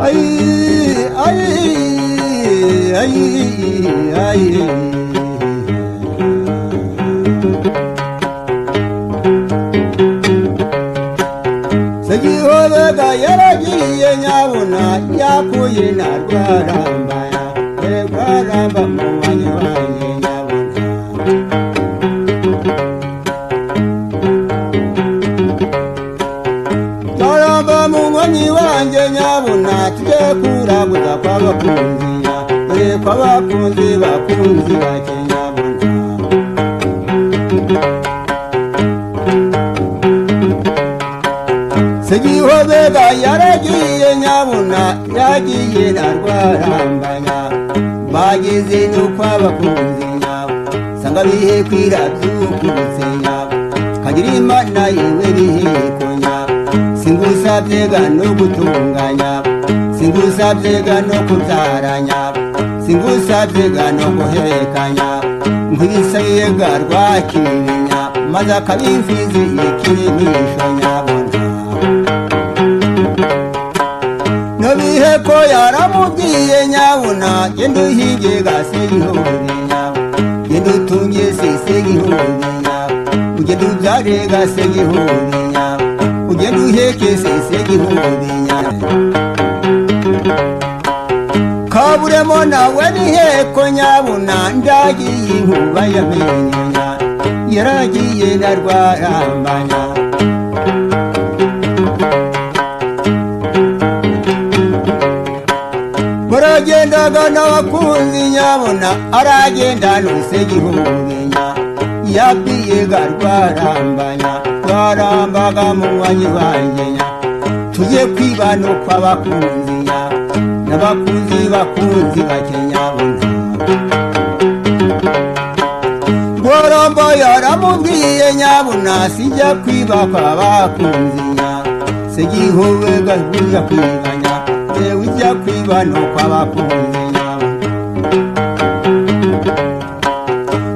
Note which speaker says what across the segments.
Speaker 1: Ay ay ay ay Segihobega yaragiye nyabuna yakuye na rwaramba rwaramba mu wanyu wanjye nyabuna Rwaramba mu wanyu wanjye nyabuna tujye kuraguza kw'abakunzi dore kw'abakunzi bakunzi bake nyabuna Segihobega yaragiye nyabuna yagiye na rwarambanya bageze no kw'abakunzi nyabo sanga bihe kwira byukubutse nyabo kagira Imana yewe biheko nyabo singusabye ga no gutunganya singusabye ga no kubyara nyabo singusabye ga no guheka nyabo nkwisabiye ga rwakirinya maze akabimfizi ikinisho nyabona Nobiheko yaramubwiye nyabuna genda uhige ga Segihobega genda utunge se Segihobega ugenda ubyare ga Segihobega ugenda uheke se Segihobega Kaburemo nawe biheko nyabuna ndagiye inkuba yamenyenya yaragiye na rwarambanya Baragendaga n'abakunzi nyabuna aragenda n'Segihobega yabwiye ga rwarambanya rwarambaga mu wanyu wanjye tujye kwiba no kw'abakunzi n'abakunzi bakunzi bake nyabuna Rwaramba yaramubwiye nyabuna sijya kwiba kw'abakunzi Segihobega ujya kwibanya ujya kwiba no kw'abakunzi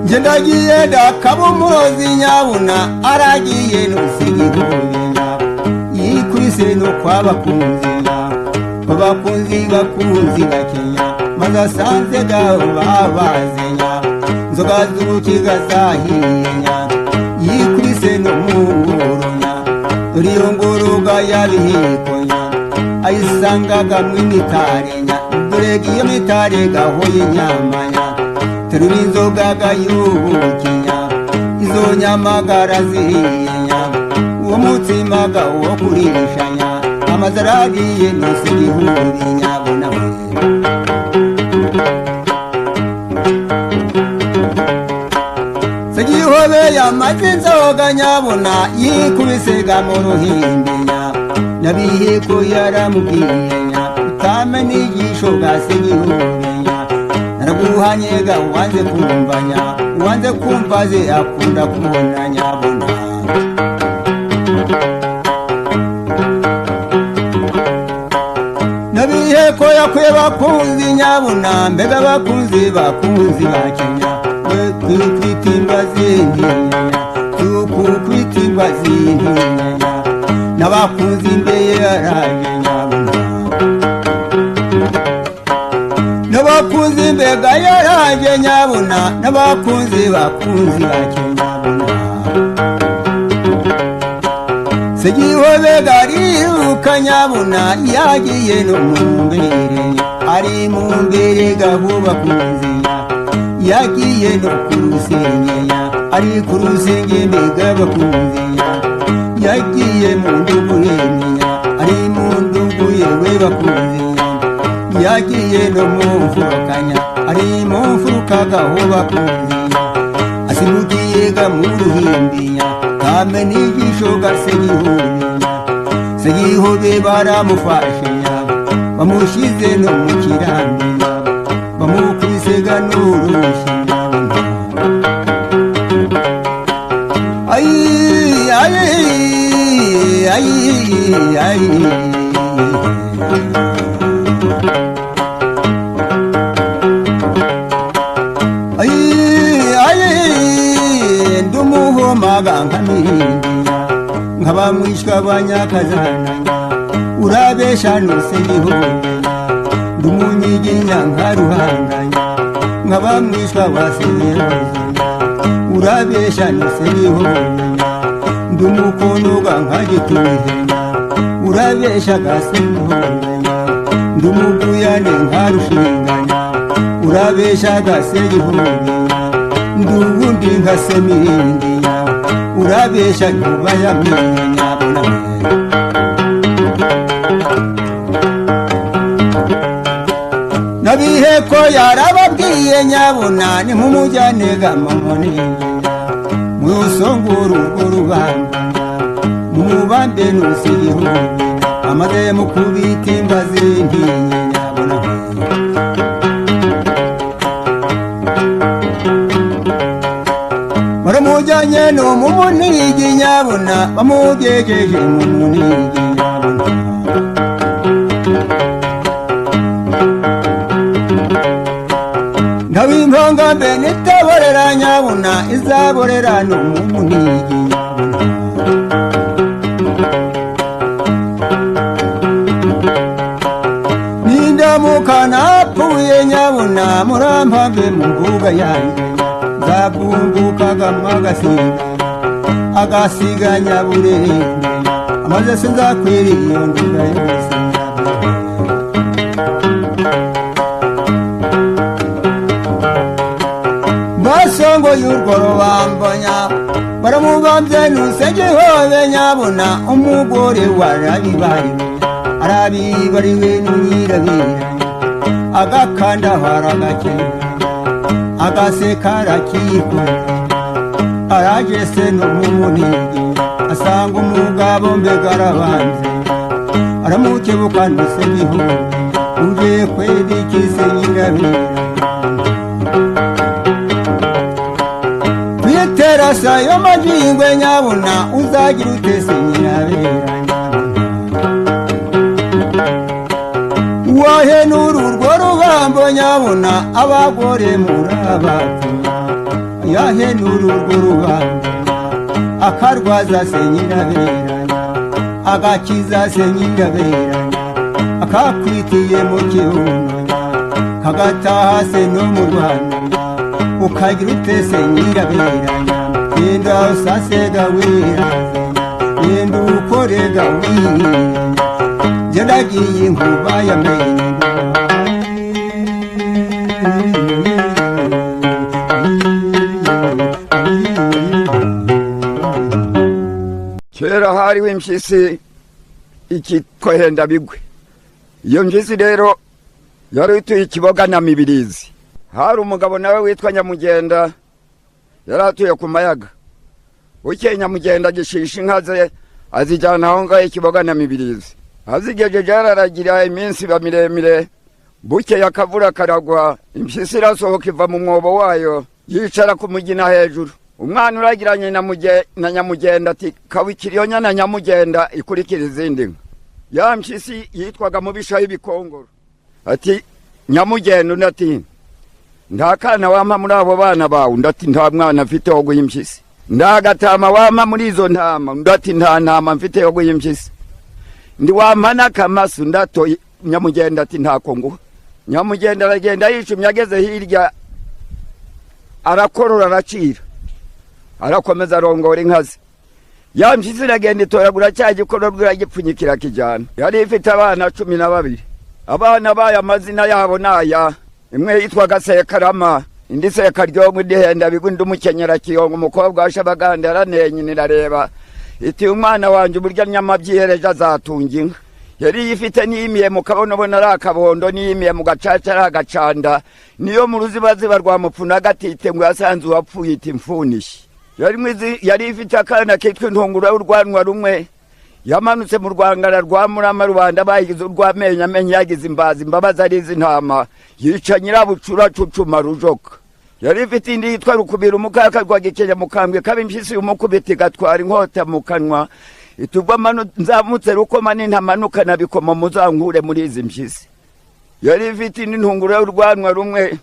Speaker 1: Nje ndagiye ndakaba umurozi nyabuna aragiye n'Segihobega yikubise no kw'abakunzi bakunzi bakunzi bakenya maze asanze gaho babazenya inzoga z'urukiga zahiyenya yikubise no mu ngoronya dore iyo ngoroga yabihikonya ayisangaga mu imitarenya dore iyo mitare gahoye inyamanya terura inzoga gayubukinya izo nyama garazihiyenya uwo mutsima gawo kurishanya amazaragiye n'Segihobega nyabuna Segihobe yamaze inzoga nyabuna yikubise ga mu ruhimbinya nabiheko yaramubwiye utamenye igisho ga Segihobega naraguhanye ga wanze kumvanya wanze kumva ze akunda kubona nyabuna Nabiheko yakuye bakunzi nyabuna mbega bakunzi bakunzi bakenya tukwitimba zintinya tukukwitimba zintinya n'abakunzi mbeye yaraje nyabuna n'abakunzi mbega yaraje nyabuna n'abakunzi bakunzi bakenya Segihobega ariruka nyabuna yagiye no mu mbere ari mu mbere gaho bakunzi yagiye no ku rusengenya ari ku rusenge mbega bakunzi yagiye mu ndugu yemenya ari mu ndugu yewe bakunzi yagiye no mu mfurukanya ari mu mfuruka gaho bakunzi asibugiye ga mu ruhimbinya kame n'igisho ga Segihobega Segihobe baramufashe bamushyize no mu kirambi bamukubise ga n'urushyi Ay ay ay ay ay ay Umukomaga nka Mirindiya, nkaba mwishwa banyakazana, urabesha nuse gihugu. Ndumunyiginya nka Ruhanganya, nkaba mwishwa waseyehoza, urabesha nuse gihugu. Ndumukonoga nka Gituhenya, urabesha gasemuhonganya. Ndumuguyane nka Rushinganya, urabesha gasegihonganya. Nduwundi nka Semirindiya, urabesha nkuba yamenya. Nabiheko yarababwiye nyabuna, nimumujyane gamamoni, musonguru urwo rubamba, mumubambe nuse igihugu, amaze mukubita imbazi ntinye nyabuna. Baramujyanye no mu munigi nyabuna, bamugejeje mu munigi nyabuna. Ndabimpanga mbe nitaborera nyabuna, izaborera no mu munigi nyabuna. Nindamuka napfuye nyabuna, murampambe mu mbuga yanjye, nzabungukaga agasiga agasiga nyaburenge, amaze sinzakwira iyo nduga yose. Basongo y'urwo rubambonya, baramubambye nuse gihobe nyabuna, umugore warabibariwe arabibariwe n'unyirabiranya, agakanda haragakenya, agaseka arakikora, aragese no mu munigi, asanga umugabo mbega arabanze, aramukebuka nuse gihugu, uje kwedikise nyirabira. Twiterasa yo majingwe nyabuna, uzagira utese nyirabera nyabuna. Wahenura urwo rubambo nyabuna, abagore murabapfuna, yahenura urwo rubambo, akarwaza se nyirabera, agakiza se nyirabera, akakwitiye mu kibuno, kagataha se no mu Rwanda, ukagira utese nyirabera. Genda usasega wiraze, genda ukorega wiye, ndagiye inkuba yamenye.
Speaker 2: Kera hariho impyisi ikitwa Hendabigwe. Iyo mpyisi rero yari ituye Ikiboga na Mibirizi. Hari umugabo nawe witwa Nyamugenda, yari atuye ku Mayaga. Bukeye Nyamugenda agishisha inka ze azijyana aho ngaho Ikiboga na Mibirizi. Azigejeje araragira iminsi iba miremire. Bukeye akavura karagwa, impyisi irasohoka iva mu mwobo wayo, yicara ku mugina hejuru. Umwana uragiranye na Nyamugenda ati kawikiriyo nyana Nyamugenda ikurikira izindi nka. Ya mpyisi yitwaga Mubisha w'Ibikongoro. Ati Nyamugenda, undi ati nta kana wampa muri abo bana bawe, undi ati nta mwana mfite wo guha impyisi. Nta gatama wampa muri izo ntama, undi ati nta ntama mfite yo guha impyisi. Ndi wampa n'akamasu, undi ati Nyamugenda ati ntako nguha. Nyamugenda aragenda yicumye, ageze hirya arakorora aracira, arakomeza arongora inka ze. Ya mpyisi iragenda itoragura cya gikororwa iragipfunyikira kijyana. Yari ifite abana 12. Abana bayo amazina yabo naya: imwe yitwaga Sekarama, indi Sekaryongo, indi Hendabigwi, indi Umukenyera Kiyongo. Umukobwa wa Shabaganda yaranenye irareba iti umwana wanjye uburyo nyamabyihereje azatunga inka. Yari ifite n'iyimiye mu kabonabona ari akabondo, n'iyimiye mu gacaca ari agacanda, niyo mu ruzibaziba rwa mupfuna gatite ngo yasanze uwapfuye iti mfunishye. Yari ifite akana kitwa Intungura y'urwanwa rumwe, yamanutse mu rwangara rwa Murama, rubanda bayigize urw'amenyo, amenyo yagize imbazi, imbabazi ari iz'intama, yica nyirabucura cucuma rujoka. Yari ifite indi yitwa Rukubira umukaka rwa Gikenya mukambwe kaba impyisi umukubita igatwara inkota mu kanwa, itubwo nzamutse rukoma n'intamanuka na bikomo muzankure muri izi mpyisi. Yari ifite indi ntungura y'urwanwa rumwe,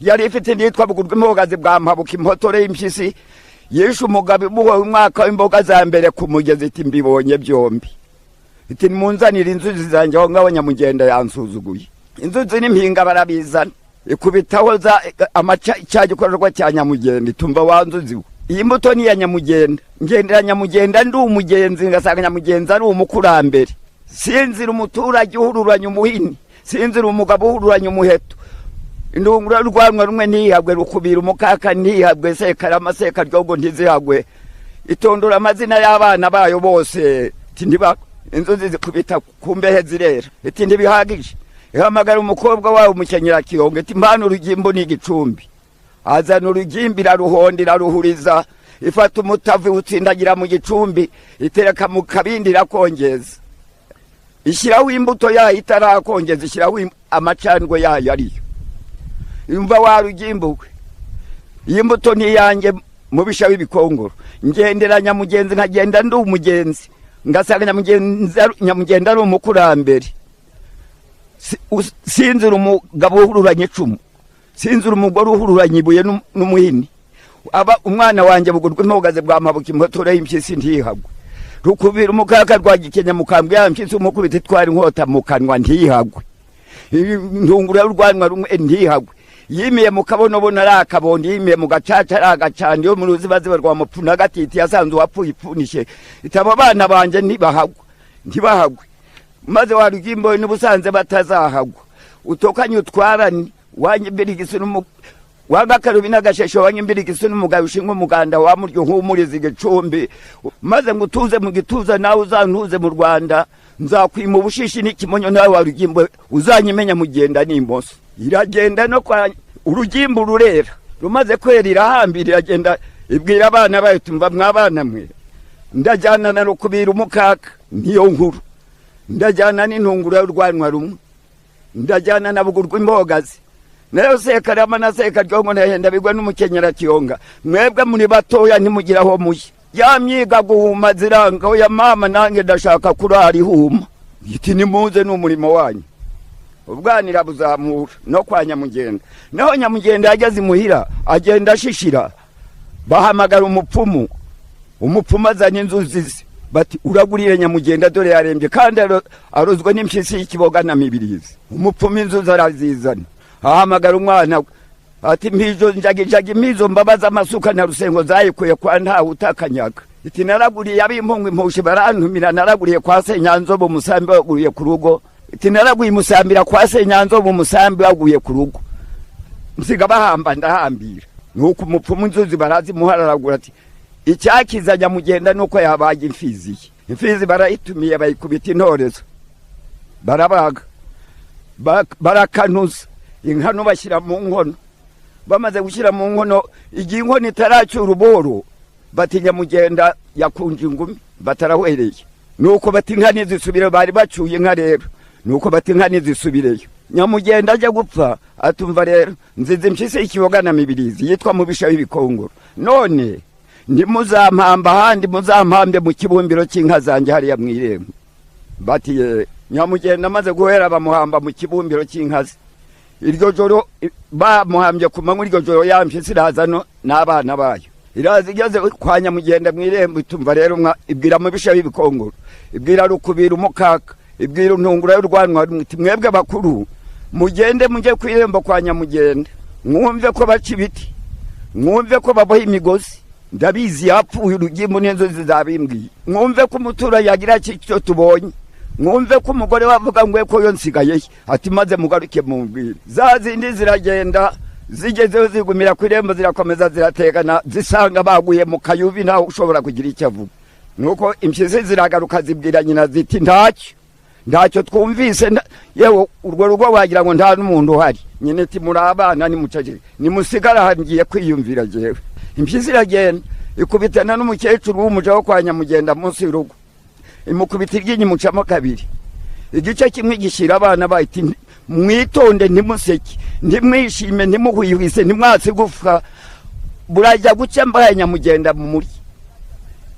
Speaker 2: yari ifite indi yitwa Bugurwa impogazi bwa Mpabuka impotore y'impyisi, Yishe umugabo imuhoye umwaka w'imboga za mbere ku mugezi. Iti mbibonye byombi. Iti nimunzanire inzuzi zanjye aho ngaho, Nyamugenda yansuzuguye. Inzuzi n'impinga barabizana, ikubitaho za amaca cya gikororwa cya Nyamugenda. Itumva wa nzuzi we, iyi mbuto ni iya Nyamugenda. Ngendera Nyamugenda ndi umugenzi, ngasanga Nyamugenzi ari umukurambere. Sinzira umuturage uhururanye umuhini, sinzira umugabo uhururanye umuheto. Indungura rwanwa rumwe ntihagwe, rukubira umukaka ntihagwe, Sekarama Sekaryogo ntizihagwe. Itondora amazina y'abana bayo bose. Iti ntiba inzuzi zikubita ku mbehe zirera. Iti ntibihagije. Ihamagara umukobwa wawe umukenyera kiyongo. Iti mbana urugimbu n'igicumbi. Azana urugimbi, iraruhonda, iraruhuriza. Ifata umutavu iwutsindagira mu gicumbi, itereka mu kabindi, irakongeza, ishyiraho imbuto yayo itarakongeza, ishyiraho amacandwe yayo ariyo. Imva wa rugimbu we, iyi mbuto ni iyanjye mubisha w'ibikongoro. Ngendera Nyamugenzi, nkagenda ndi umugenzi, ngasanga Nyamugenda ari umukurambere. Sinzira umugabo uhururanye icumu, sinzira umugore uhururanye ibuye n'umuhini. Aba umwana wanjye bugurwa impogaze bwa mpabuka, impotore y'impyisi ntihagwe, rukubira umukaka rwa gikenya mukambwe, ya mpyisi umukubita itwara inkota mu kanwa ntihagwe, intungura y'urwanwa rumwe ntihagwe. Yimiye mu kabonobono ari akabondo, yimiye mu gacaca ari agacanda. Iyo mu ruzibaziba rwa mupfuna gatiti yasanze uwapfuye ipfunishe. Itaba abana banje ntibahagwa, ntibahagwe. Maze warugimbo n'ubusanze batazahagwa, utokanye utwarane wanyimbirigisi n'umu wanga karubi n'agashesho, wanyimbirigisi n'umugayo ushinga umuganda wamuryo nk'umuriza igicumbi. Maze ngo utuze mu gituza, nawe uzantuze mu Rwanda, nzakwima ubushishi n'ikimonyo. Nawe warugimbo uzanyimenya mugenda n'imoso. Iragenda no kwa urugimbu rurera. Rumaze kwera irahambira, iragenda, ibwira abana bayo, tumva mwabana mwe, ndajyana na rukubira umukaka niyo nkuru, ndajyana n'intungura y'urwanwa rumwe, ndajyana na bugurwa imbogazi nayo Sekarama na Sekaryongo nahenda bigwa n'umukenyera kiyonga. Mwebwe muri batoya, ntimugira aho muye. Ya myiga guhuma ziranga. Oya mama, nanjye ndashaka kurara ihuma. Iti nimuze, n'umurimo wanyu. Ubwanira buzamura no kwa Nyamugenda. Naho Nyamugenda yageze imuhira, agenda ashishira. Bahamagara umupfumu. Umupfumu azanye inzuzi ze. Bati uragurire Nyamugenda, dore yarembye kandi arozwe n'impyisi y'ikiboga na mibirizi. Umupfumu inzuzi arazizana, ahamagara umwana we. Ati mpizo njagijaga imizo mbabaza amasuka na rusengo zayikuye kwa ntawe utakanyaga. Iti naraguriye ab'impungu impushi barantumira, naraguriye kwa Senyanzobe umusambi waguye ku rugo. Iti naraguye umusambira kwa Senyanzobe, umusambi waguye ku rugo, nsiga bahamba ndahambira. Nuko umupfumu inzuzi barazimuhararagura. Ati icyakiza Nyamugenda nuko yabaga imfizi ye. Imfizi barayitumiye, bayikubita intorezo, barabaga, barakanuza inkano, bashyira mu nkono. Bamaze gushyira mu nkono, igihe inkono itaracyura uboro, bati Nyamugenda yakunje ingumi, batarahwereye. Nuko bati inka ntizisubire. Bari bacyuye inka rero. Nuko bati inka ntizisubireyo. Nyamugenda ajya gupfa, atumva rero nziza impyisi y'ikiboga na mibirizi yitwa mubisha w'ibikongoro. None ntimuzampamba ahandi, muzampambe mu kibumbiro cy'inka zanjye hariya mu irembo. Bati ye. Nyamugenda amaze guhera, bamuhamba mu kibumbiro cy'inka ze. Iryo joro bamuhambye ku manywa, iryo joro ya mpyisi iraza n'abana bayo. Iraza igeze kwa Nyamugenda mu irembo, itumva rero ibwira mubisha w'ibikongoro, ibwira rukubira umukaka, ibwira intungura y'urwanwa, iti mwebwe bakuru mugende mujye ku irembo kwa Nyamugenda, mwumve ko baca ibiti, mwumve ko baboha imigozi. Ndabizi yapfuye, urugimbu n'inzuzi zabimbwiye. Mwumve ko umuturanyi yagira icyo tubonye, mwumve ko umugore wavuga ngo ko yo nsigaye. Ati maze mugaruke mumbwire. Za zindi ziragenda, zigezeho zigumira ku irembo, zirakomeza zirategana, zisanga baguye mu kayubi, ntawe ushobora kugira icyo avuga. Nuko impyisi ziragaruka, zibwira nyina ziti ntacyo, ntacyo twumvise, yewe urwo rugo wagira ngo nta n'umuntu uhari. Nyine iti muri abana nimuceceke, nimusigara aha, ngiye kwiyumvira jewe. Impyisi iragenda, ikubitana n'umukecuru w'umuja wo kwa Nyamugenda munsi y'urugo, imukubita iryinyo, imucamo kabiri. Igice kimwe gishyira abana bayo, iti mwitonde, ntimuseke, ntimwishime, ntimuhwihwise, ntimwatse igufwa, burajya guca mbaye Nyamugenda mu muri.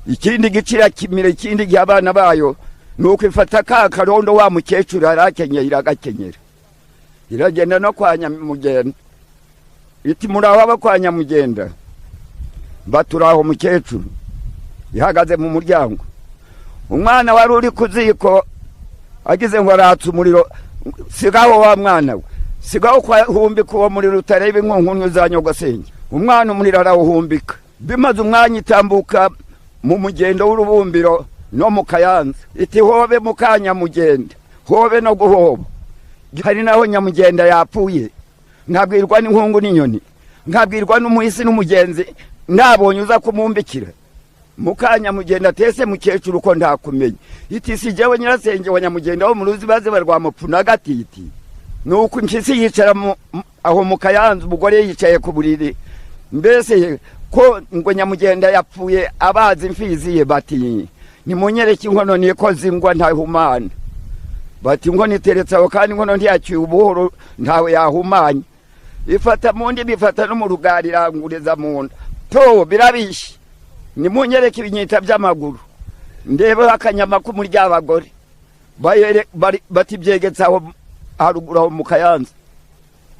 Speaker 2: Ikindi gice irakimira, ikindi gihe abana bayo. Nuko ifata ka karondo wa mukecuru yarakenyeye, iragakenyera, iragenda no kwa Nyamugenda. Iti muraho abo kwa Nyamugenda? Baturaho mukecuru ihagaze mu muryango. Umwana wari uri ku ziko agize ngo aratse umuriro, sigaho wa mwana we, sigaho kwahumbika uwo muriro utareba inkunkunyu za nyogosenge. Umwana umuriro arawuhumbika. Bimaze umwanya itambuka mu mugendo w'urubumbiro no mu Kayanza, iti hobe mukanyamugenda, hobe no guhoba. Hari naho nyamugenda yapfuye, nkabwirwa n'inkungu n'inyoni, nkabwirwa n'umuhisi n'umugenzi, nabonye uza kumumbikira. Mukanyamugenda atese mukecuru ko ntakumenya. Iti si jewe nyirasenge wa nyamugenda wo mu ruzi baze barwamupfuna gatiti. Nuko impyisi yicara aho mu Kayanza, umugore yicaye ku buriri. Mbese ko ngo nyamugenda yapfuye abazi imfizi ye, bati nimunyereke inkono nikoze ingwa ntahumana. Bati inkono iteretse aho kandi inkono ntiyaciye ubuhoro ntawe yahumanye. Ifata mu ndi bifata no mu rugari iranguriza mu nda. To birabishe, nimunyereke ibinyita by'amaguru ndebe akanyama k'umuryabagore. Bati byegetse aho haruguru aho mu Kayanza.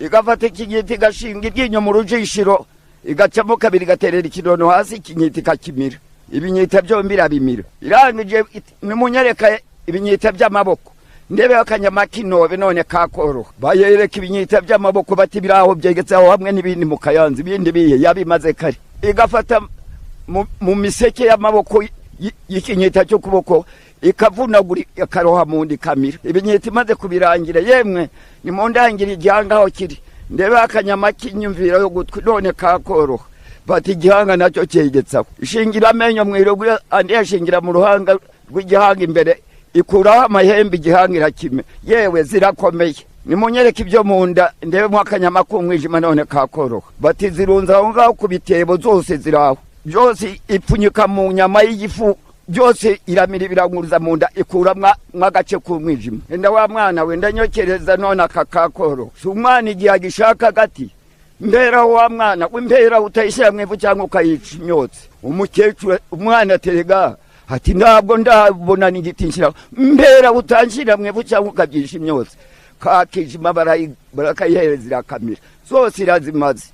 Speaker 2: Igafata ikinyita igashinga iryinyo mu rujishiro, igacamo kabiri igaterera ikinono hasi, ikinyita ikakimira. Ibinyita byombi irabimira. Irangije nimunyereka ibinyita by'amaboko ndebe akanyama k'inobe none kakoroha. Bayereka ibinyita by'amaboko bati biraho byegetse aho hamwe n'ibindi mu Kayanza, ibindi bihe yabimaze kare. Igafata mu miseke y'amaboko y'ikinyita cyo kuboko ikavunagura ikaroha mu ndi kamira. Ibinyita imaze kubirangira, yemwe nimundangira igihanga aho kiri ndebe akanyama k'inyumvira yo gutwi none kakoroha. Bati igihanga nacyo cyegetsaho. Ishingira amenyo mu irugu, andi yashingira mu ruhanga rw'igihanga imbere, ikuraho amahembe igihanga irakime. Yewe zirakomeye, nimunyereke ibyo mu nda ndebe mu akanyama k'umwijima none kakoroha. Bati zirunze aho ngaho ku bitebo zose ziraho byose, ipfunyika mu nyama y'igifu byose iramira ibiranguruza mu nda, ikuramwa mw'agace k'umwijima. Enda wa mwana we ndanyokereza none aka kakoro. Si umwana igihe agishaka gati mbera wa mwana w'imbera utayishyira mu ivu cyangwa ukayica imyotsi. Umukecuru umwana aterega ati ntabwo ndabona n'igiti nshyiraho, mbera utanshyira mu ivu cyangwa ukabyisha imyotsi. Kakijima barakayihereza irakamira zose irazimaze.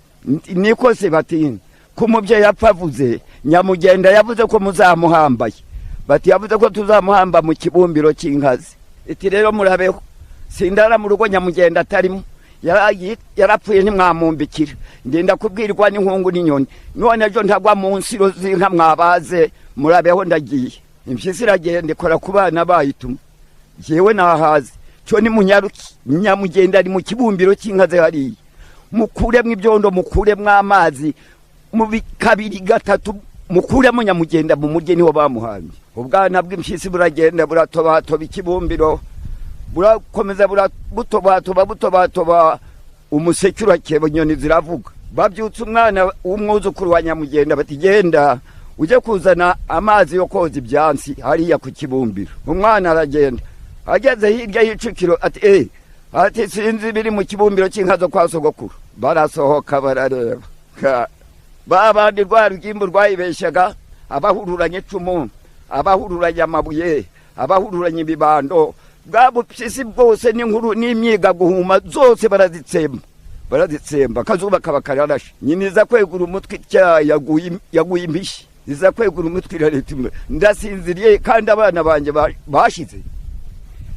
Speaker 2: Niko se batinda ko umubyeyi apfa avuze nyamugenda yavuze ko muzamuhambaye. Bati yavuze ko tuzamuhamba mu kibumbiro cy'inkazi. Iti rero murabeho, sindara mu rugo nyamugenda atarimo, yarapfuye ntimwamumbikira, ndenda kubwirwa n'inkungu n'inyoni, none ejo ntagwa mu nsiro z'inka mwabaze, murabeho ndagiye. Impyisi iragenda ikora ku bana bayituma, jewe nahaze cyo nimunyaruki, nyamugenda ari mu kibumbiro cy'inkazi hariya, mukuremwo ibyondo, mukuremwo amazi, mu kabiri gatatu mukuremo nyamugenda mu murye niho bamuhambye. Ubwana bw'impyisi buragenda buratobatoba ikibumbiro, burakomeza burabutobatoba butobatoba, umuseke urakeba, inyoni ziravuga. Babyutse umwana w'umwuzukuru wa nyamugenda bati genda ujye kuzana amazi yo koza ibyansi hariya ku kibumbiro. Umwana aragenda ageze hirya y'icukiro ati ati sinzi biri mu kibumbiro cy'inka zo kwa sogokuru. Barasohoka barareba babandi rwa rugimbu rwayibeshyaga, abahururanye icumu, abahururanye amabuye, abahururanye ibibando, bwa bupyisi bwose n'inkuru n'imyiga guhuma zose barazitsemba, barazitsemba. Akazuba kaba kararashe, nyina iza kwegura umutwe itya yaguye impishyi, iza kwegura umutwe irareta, ndasinziriye kandi abana banjye bashize.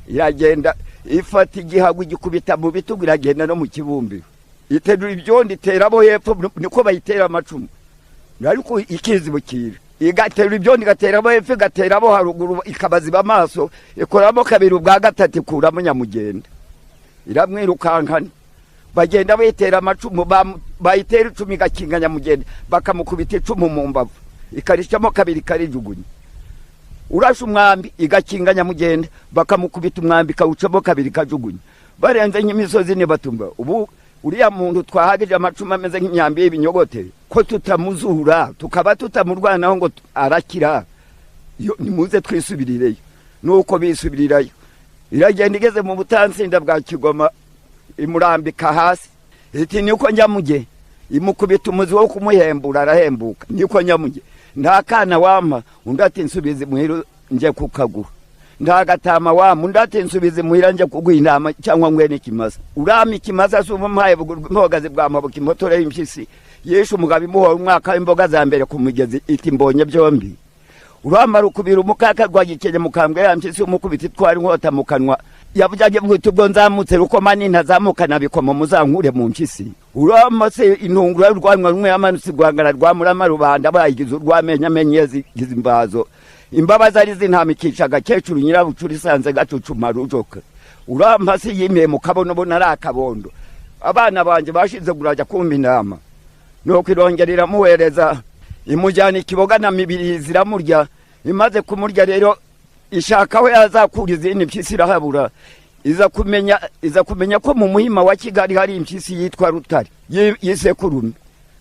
Speaker 2: Iragenda ifata igihago igikubita mu bitugu, iragenda no mu kibumbiro iterura ibyondo itera abo hepfo, niko bayitera amacumu ariko ikizibukira. Igaterura ibyondo igatera abo hepfo, igatera abo haruguru, ikabaziba amaso, ikoramo kabiri ubwa gatatu ikuramo nyamugenda, iramwirukankana. Bagenda bayitera amacumu, bayitera icumu igakinga nyamugenda, bakamukubita icumu mu mbavu ikarishamo kabiri ikarijugunya. Urashe umwambi igakinga nyamugenda, bakamukubita umwambi ikawucamo kabiri ikajugunya. Barenze nk'imisozi ntibatumva ubu uriya muntu twahagije amacumu ameze nk'imyambi y'ibinyogote ko tutamuzura tukaba tutamurwanaho ngo arakira, nimuze twisubirireyo. Nuko bisubirirayo, iragenda igeze mu butansinda bwa Kigoma imurambika hasi, iti niko nyamuge, imukubita umuzi wo kumuhembura arahembuka. Niko nyamuge, nta kana wampa, undi ati nsubize muhira nje kukagura. Nta gatama wampa, undi ati nsubize muhira nje kuguha intama cyangwa ngwe n'ikimasa. Urama ikimasa si uba mpaye impogazi bwa mabuka imotore y'impyisi Yishe umugabo imuhora umwaka w'imboga za mbere ku mugezi, iti mbonye byombi. Uramara ukubira umukaka rwagikenye mukambwe ya mpyisi umukubita itwara inkota mu kanwa. Yavuze bwite ubwo nzamutse rukoma n'intazamukana bikoma muzankure mu mpyisi. Uramase intungura y'urwanwa rumwe yamanutse rwangara rwa Murama rubanda bayigize urw'amenyo amenye zigize imbazo. Imbabazi ari zintamikisha agakecuru nyirabucura isanze gacucuma rujoka. Urampasi yimiye mu kabono bona ari akabondo. Abana banje bashize kuraja kumpa inama. Nuko irongera iramuhereza imujyana ikiboga na mibiri ziramurya. Imaze kumurya rero ishaka aho yazakura izindi mpyisi irahabura. Iza kumenya ko mu muhima wa Kigali hari impyisi yitwa Rutare y'isekurume.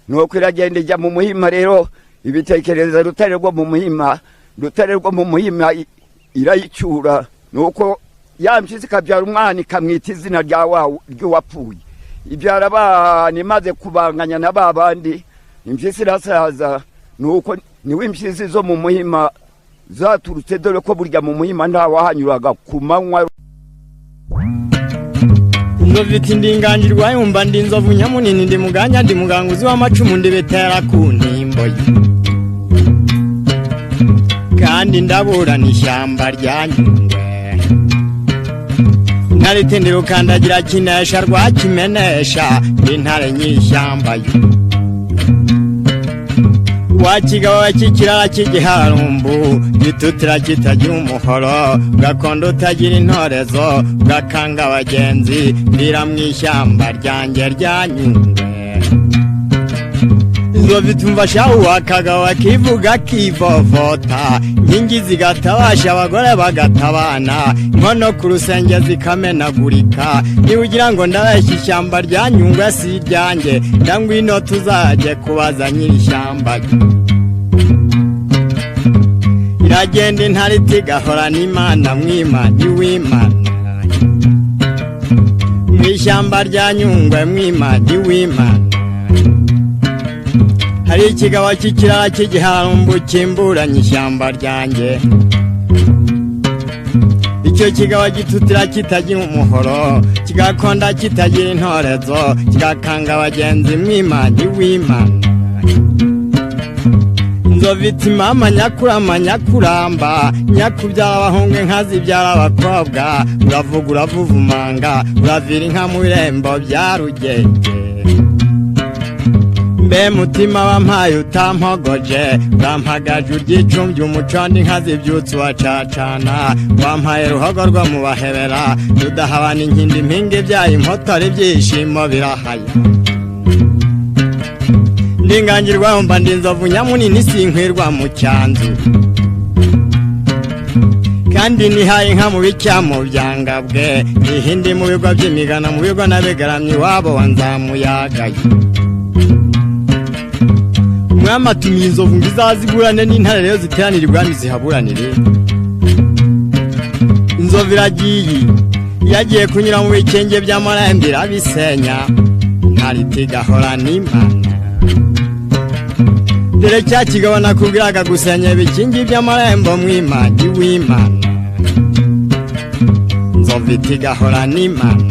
Speaker 2: Nuko iragenda ijya mu muhima rero ibitekereza Rutare rwo mu muhima, Rutare rwo mu muhima irayicyura. Nuko ya mpyisi ikabyara umwana ikamwita izina rya wa ry'uwapfuye. Ibyara abana imaze kubanganya na ba bandi, impyisi irasaza. Nuko niwe impyisi zo mu muhima zaturutse, dore ko burya mu muhima nta wahanyuraga ku manywa.
Speaker 3: Inzovu iti ndingangirwa yumva ndi inzovu nyamunini, ndi muganya ndi muganguzi w'amacumu, ndi betera ku ntimbo ye. Kandi ndaburana ishyamba rya Nyungwe. Intare iti ndi rukandagira kinesha rwa kimenesha, ndi intare ny'ishyamba ye. Wa kigabo cy'ikirara cy'igiharumbu, gitutira kitagira umuhoro, gakondo utagira intorezo, gakanga abagenzi, ndira mu ishyamba ryanjye rya Nyungwe. Inzovu itumva shahu akagabo akivuga akivovota, inkingi zigatabasha abagore bagatabana, inkono ku rusenge zikamenagurika. Niba ugira ngo ndabeshya ishyamba rya Nyungwe si iryanjye, ndangwino tuzajye kubaza nyir'ishyamba. Iragenda intare iti gahorana Imana mwimanyi w'Imana, mu ishyamba rya Nyungwe mwimanyi w'Imana. Hari ikigabo cy'ikirara cy'igiharumbu kimburanye ishyamba ryanjye. Icyo kigabo gitutira kitagira umuhoro, kigakonda kitagira intorezo, kigakanga abagenzi mwimanyi w'Imana. Inzovu iti mama nyakurama nyakuramba, nyakubyara abahungu inka zibyara abakobwa, uravuga uravuvumanga, uravira inka mu birembo bya Rugenge. Mbe mutima wampaye utampogoje, urampagaje uryicumbye umuco ndi inka zibyutse uwacacana, wampaye ruhogo rwo mu bahebera, rudahabana inkindi impinga ibyaye impotora ibyishimo birahaya. Ndingangirwa mba ndi inzovu nyamunini sinkwirwa mu cyanzu, kandi nihaye inka mu bicyamo byangabwe, nihindi mu bigo by'imigana mu bigo nabigaramye iwabo wa Nzamuyagaye. Umwami atumiye inzovu ngo izaziburane n'intare rero ziteranire ibwami zihaburanire. Inzovu iragiye, yagiye kunyura mu bikenge by'amarembo irabisenya, intare iti gahorana Imana. Dore cya kigabo nakubwiraga gusenya ibikingi by'amarembo mwimanyi w'Imana. Inzovu iti gahorana Imana.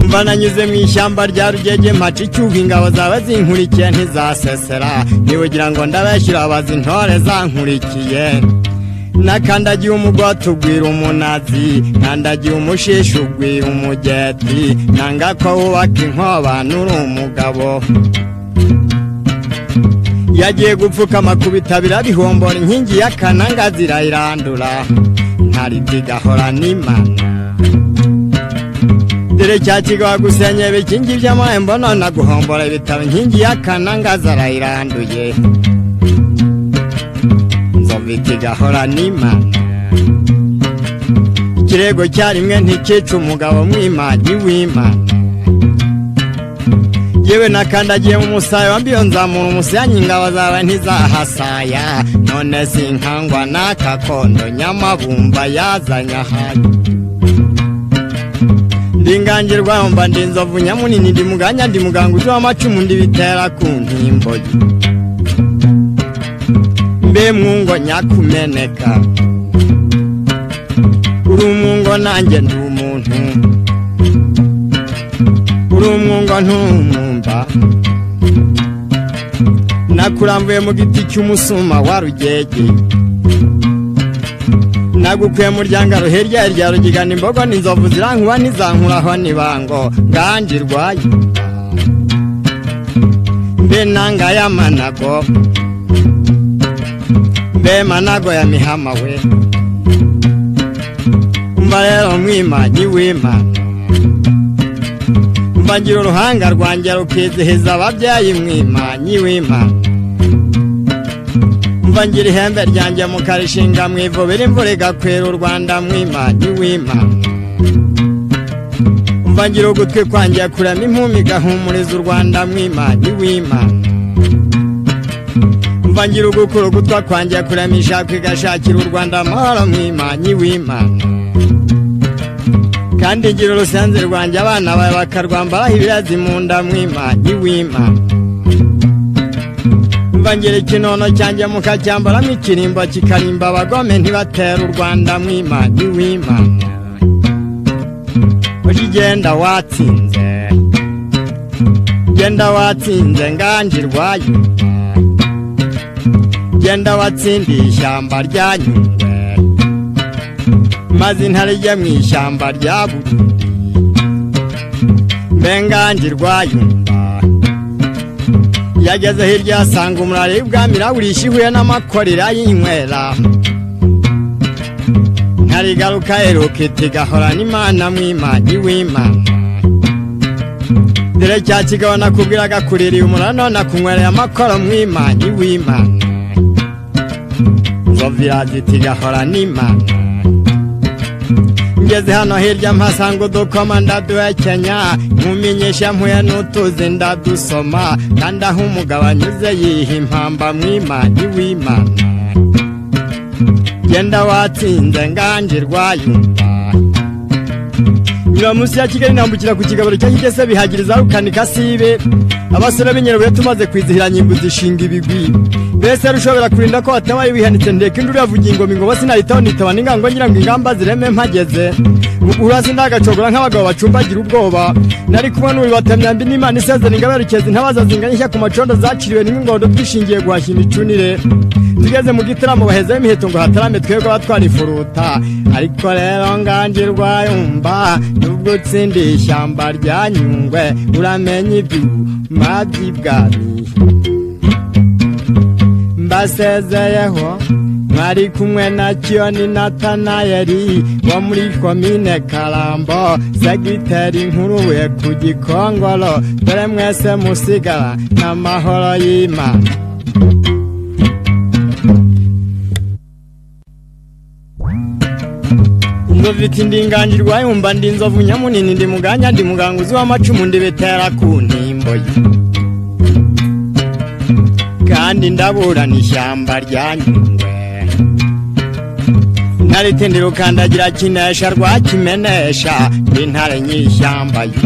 Speaker 3: Mva nanyuze mu ishyamba rya Rugege mpaca icyuho, ingabo zawe zinkurikiye ntizasesera, niba ugira ngo ndabeshyira baza intore zankurikiye. Nakandagiye umugoti ugwira umunazi, nkandagiye umushishi ugwira umugeti, nanga ko wubaka inkoba nuri umugabo. Yagiye gupfukama ku bitabo irabihombora, inkingi y'akananga zirayirandura, intare iti gahorana Imana. Dore cya kigabo gusenya ibikingi by'amarembo none aguhombora ibitabo, inkingi y'akananga zarayiranduye. Inzovu iti gahorana Imana. Ikirego cyarimwe ntikica umugabo mwimanyi w'Imana. Yewe nakandagiye mu musaya wa mbiyo nzamura umusenyi, ingabo zawe ntizahasaya, none sinkangwa n'akakondo nyamabumba yazanye ahaye. Ndingangirwa mba ndi inzovu nyamunini, ndi muganya ndi muganguzi w'amacumu, ndi bitera ku ntimbo ye. Mbe mwungo nyakumeneka, uri umwungo nanjye ndi umuntu, uri umwungo ntumwumbi. Rwayumba, nakurambuye mu giti cy'umusuma wa Rugege, nagukuye mu ryangaro hirya rya Rugigana imbogo n'inzovu zirankuba ntizankuraho nibango Nganji Rwayumba. Mbe nanga ya manago, mbe manago ya mihama we, umva rero mwimanyi w'Imana, umva ngira uruhanga rwanjye rukizihiza ababyeyi mwimanyi w'Imana, umva ngira ihembe ryanjye mukarishinga mwivubira imvura igakwira u Rwanda mwimanyi w'Imana, umva ngira ugutwi kwanjye kurema impumi igahumuriza u Rwanda mwimanyi w'Imana, umva ngira ugukura ugutwa kwanjye kurema ishako igashakira u Rwanda amahoro mwimanyi w'Imana, kandi ngira urusenzi rwanjye abana bawe bakarwambaraho ibirazi mu nda mwimanyi w'Imana, umva ngira ikinono cyanjye mukacyambaramo ikirimbo kikarimba abagome ntibatera u Rwanda mwimanyi w'Imana. Uje genda watsinze, genda watsinze Nganji Rwayumba, genda watsindiye ishyamba rya Nyungwe, maze intare ijye mu ishyamba rya Burundi, mbe Nganji Rwayumba. Yageze hirya asanga umurari w'ibwami irawurisha ihuye n'amakorera y'inywera, ntarigaruka iruka iti gahorana Imana mwimanyi w'Imana. Dore cya kigabo nakubwiraga kuririye umurano nakunywereye amakoro mwimanyi w'Imana, nzovu iraza iti gahorana Imana. Ngeze hano hirya mpasanga udukoma ndaduhekenya, nkumenyesha mpuye n'utuzi ndadusoma, kandi aho umugabo anyuze yiha impamba mwimanyi w'Imana. Genda watsinze Nganji Rwayumba. Nyura munsi ya Kigali nambukira ku kigabiro cya Kigese bihagiriza rukanika sibe, abasore b'Inyarubuye tumaze kwizihira nyimbu zishinga ibigwi, mbese rushobora kurinda ko hatabaye wihanitse ndeka induru yavugiye ingoma ingoma sinahitaho nitaba n'ingango ngira ngo ingamba zireme mpageze, muguhura sindagacogora nk'abagabo bacumbagira ubwoba, nari kumwe n'ubibatamyambi n'Imana isezera ingabe ntabaza zinganya ishya ku macondo zaciriwe n'ingondo twishingiye guhashya imicunire. Tugeze mu gitaramo bahezeho imiheto ngo hatarame twebwe abatwara ifuruta, ariko rero Nganji Rwayumba nubwo utsindiye ishyamba rya Nyungwe uramenye ibyuma by'ibwami. Mbasezeyeho mwari kumwe na Kiyoni Natanayeli wo muri komine Karambo, segiteri nkuruwe ku Gikongoro, dore mwese musigara n'amahoro y'Imana. Inzovu iti ndi Nganji Rwayumba, ndi inzovu nyamunini, ndi muganya, ndi muganguzi w'amacumu, ndi bitera ku ntimbo ye, kandi ndaburana ishyamba rya Nyungwe, ntaritindi rukandagira kinesha rwa kimenesha, ndi intare ny'ishyamba ye.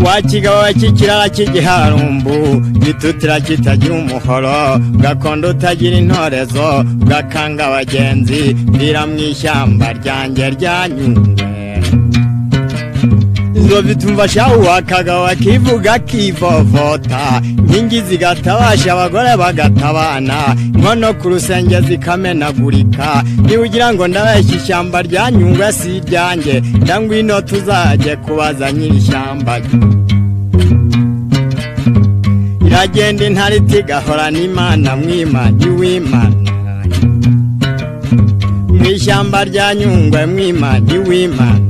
Speaker 3: Wa kigabo cy'ikirara cy'igiharumbu gitutira kitagira umuhoro, gakondo utagira intorezo, gakanga abagenzi, ndira mu ishyamba ryanjye rya Nyungwe. Inzovu itumva shahu akagabo akivuga akivovota, inkingi zigatabasha abagore bagatabana, inkono ku rusenge zikamenagurika, niba ugira ngo ndabeshya ishyamba rya Nyungwe si iryanjye, ndangwino tuzajye kubaza nyir'ishyamba. Iragenda intare iti gahorana Imana mwimanyi w'Imana, mu ishyamba rya Nyungwe mwimanyi w'Imana.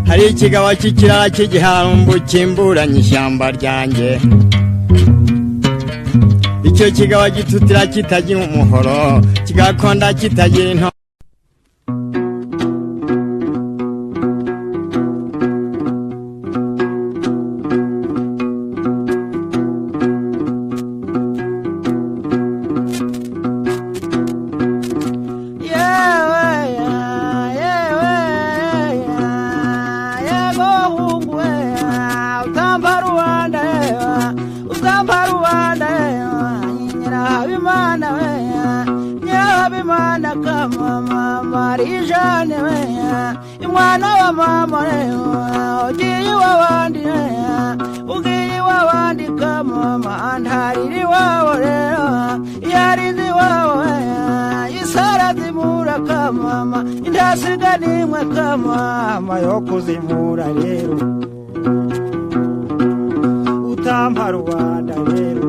Speaker 3: Hari ikigabo cy'ikirara cy'igiharumbu kimburanye ishyamba ryanjye, icyo kigabo gitutira kitagira umuhoro, kigakonda kitagira into.
Speaker 1: Nyirahabimana we, Nyirahabimana. Kamama Marijane we, mwana wa mama ugiye iw'abandi, ugiye iw'abandi kamama ntariri iwabo rero, yarize iwabo isara zimura kamama, intasiga nimwe kamama yo kuzimura rero, utampa rubanda rero.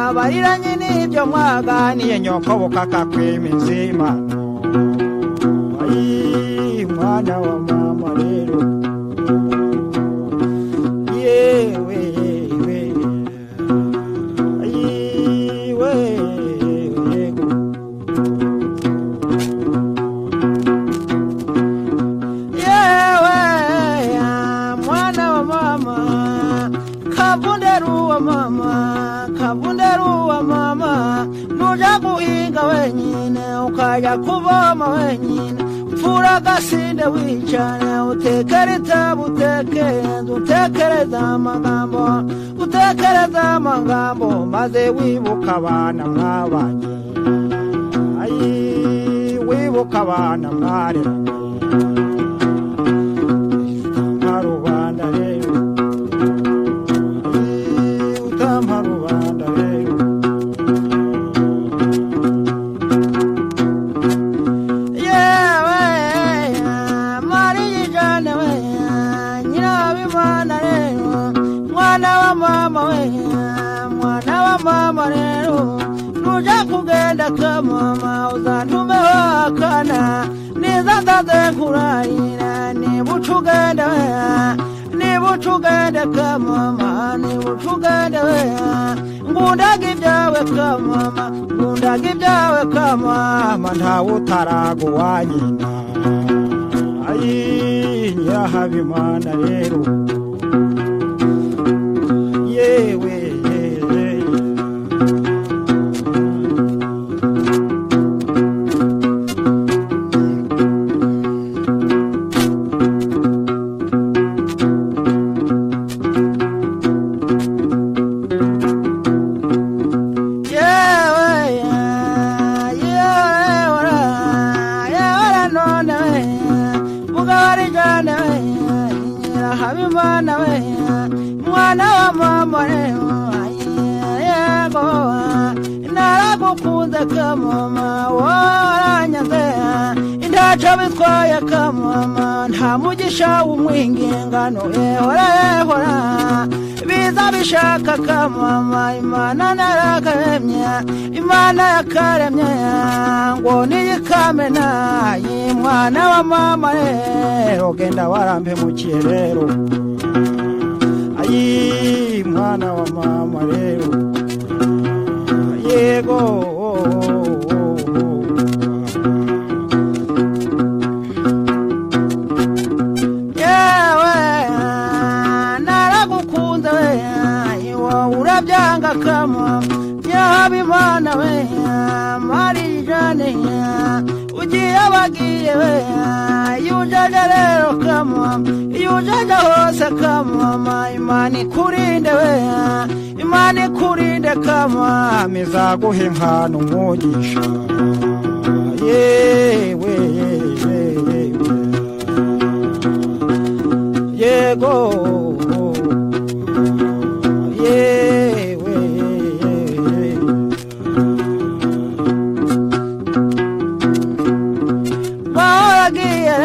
Speaker 1: Abariranye n'ibyo mwaganiye nyoko bukakakwima inzimano. Ayi mwana wa mama rero, yewe yewe, ayi we yego. Yewe mwana wa mama, kabunderu wa mama, kabunderu wa mama, nuja guhinga wenyine ukajya kuvoma wenyine, upfura agasinde wicare utekere itabu utekereze, utekereze amagambo, utekereze amagambo, maze wibuka abana mwabanye, ayi wibuka abana mwareranye, utampa rubanda rero, utampa rubanda rero. Yewe Marijane we, Nyirabimana rero, mwana wa mama we, mwana wa mama rero, nuja kugenda kamama uzantumeho akana, niza ndaze nkurarira, niba ugenda we, niba ugenda kamama, niba ugenda we, ngundaga ibyawe kamama, ngundaga ibyawe kamama, ntawe utaraguwa nyina. Ayi Nyirahabimana rero, yewe yewe. Habimana we, mwana wa mama rero, yego naragukunze kamama, waranyanze intaco bitwaye kamama, nta mugisha w'umwingingano, ehora ehora biza bishaka kamama, Imana narakaremye, Imana yakaremye ngo niyikamena, mwana wa mama rero, genda warampemukiye rero, ayi mwana wa mama rero, yego. Yewe naragukunze we, wowe urabyanga kamama, Nyirahabimana we, Marijane ugiye abagiye we, iyo ujaja rero kamama, iyo ujaja hose kamama, Imana ikurinde we, Imana ikurinde kamama, izaguha impano umugisha, yewe yewe yego yewe. Wagiye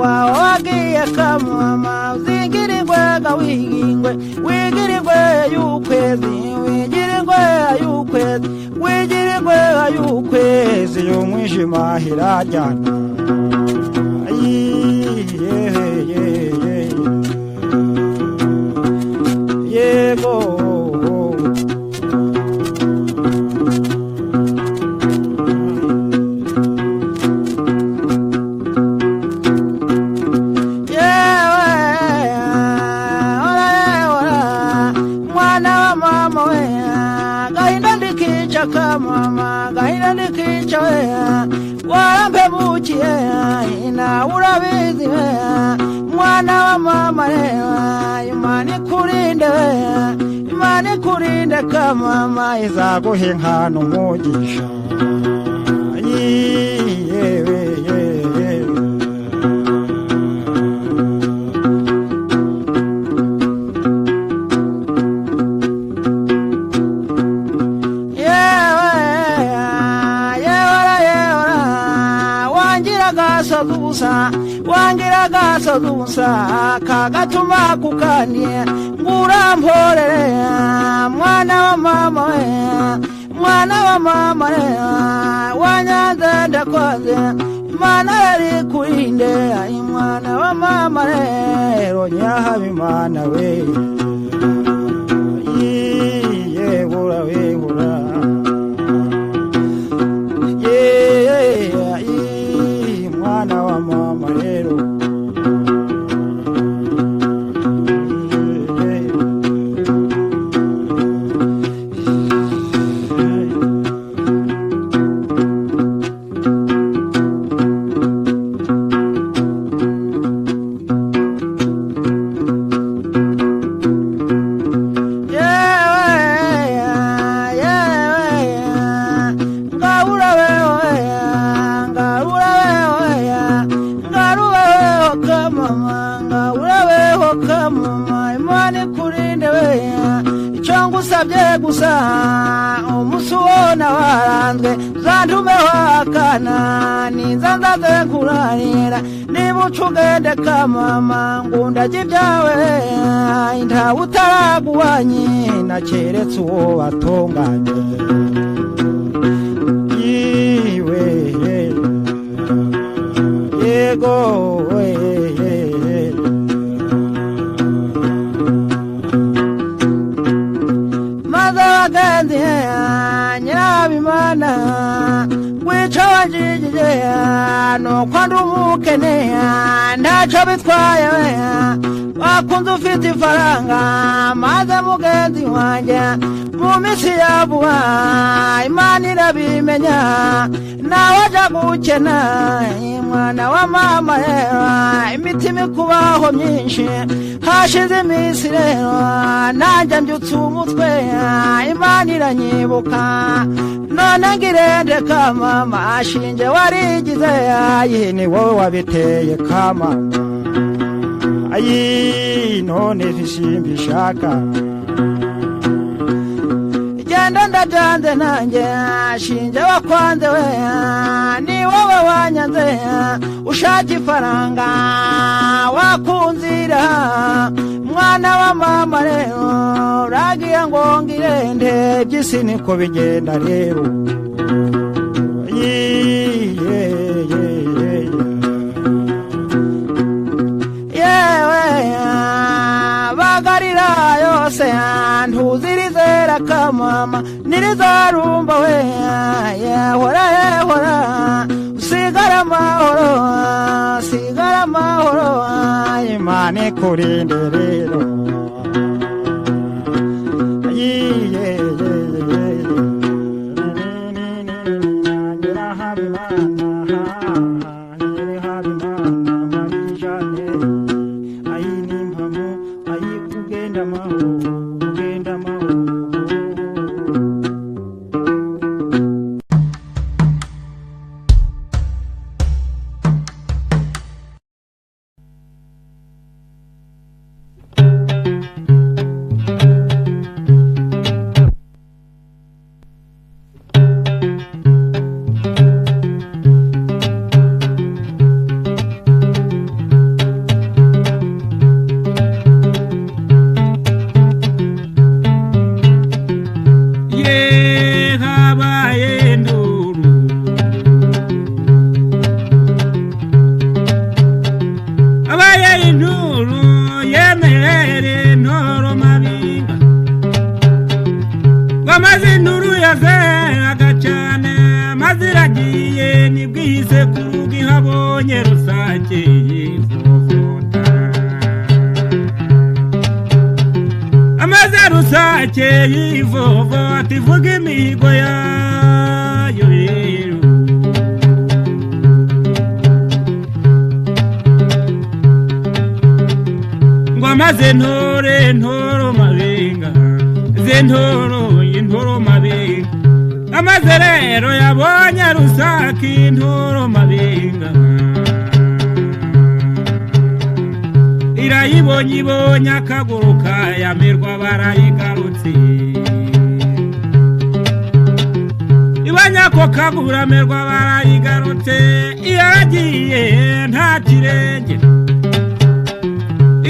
Speaker 1: wagiye kamama, uzingira ingwega wigingwe, wigira ingwe y'ukwezi, wigira ingwe y'ukwezi, wigira ingwe y'ukwezi, y'umwijima iraryana. Ayi yewe yego. Ndikica kamama gahira ndikica we warampemukiye na urabizi we mwana wa mama re Imana ikurinde we Imana ikurinde kamama izaguha inka n'umugisha yewe. Wangira gasozusa kagatuma kukanie nguramporere mwana wa mama we mwana wa mama re wanyanze ndakwanze Imana yari kurinde mwana wa mama rero Nyirahabimana we yegura wegura ye mwana wa mama rero. Gusa umusuona waranzwe zantume wakana ninzanzaze kurarira niba ucugende kamama ngundage ibyawe ntawe utaraguwanye nakeretse uwo batonganye yiwe yego we. Nyirabimana wica wanjijije nuko ndi umukene ntacyo bitwaye wakunze ufite ifaranga maze mugenzi wanjye mu minsi ya vuba Imana irabimenya nawe aja gukena mwana wa mama rero imitima ikubaho myinshi hashize iminsi rero nanjye mbyutse umutwe Imana iranyibuka none ngirende kamama ashinje warigize ayi ni wowe wabiteye kamama ayi none simbishaka genda ndabyanze nanjye ashinje wakwanze we ni wowe wanyanze ushaka ifaranga wakunzira mwana wa mama rero uragiye ngo ngirende by'isi niko bigenda rero yewe bagarira yose ntuzirizera kamama nirizarumba we yehora yehora usigara amahoro sigara amahoro Imana ikurinde rero.
Speaker 4: Rusake yivovota ivuga imihigo yayo rero. Ngo amaze ntore ntoro mabenga, ze ntoro intoro mabenga, amaze rero yabonye Rusake intoro mabenga. Irayibonye ibonye akaguru kayamirwa barayigarutse, ibonye ako kaguru amerwa barayigarutse, yaragiye nta kirenge.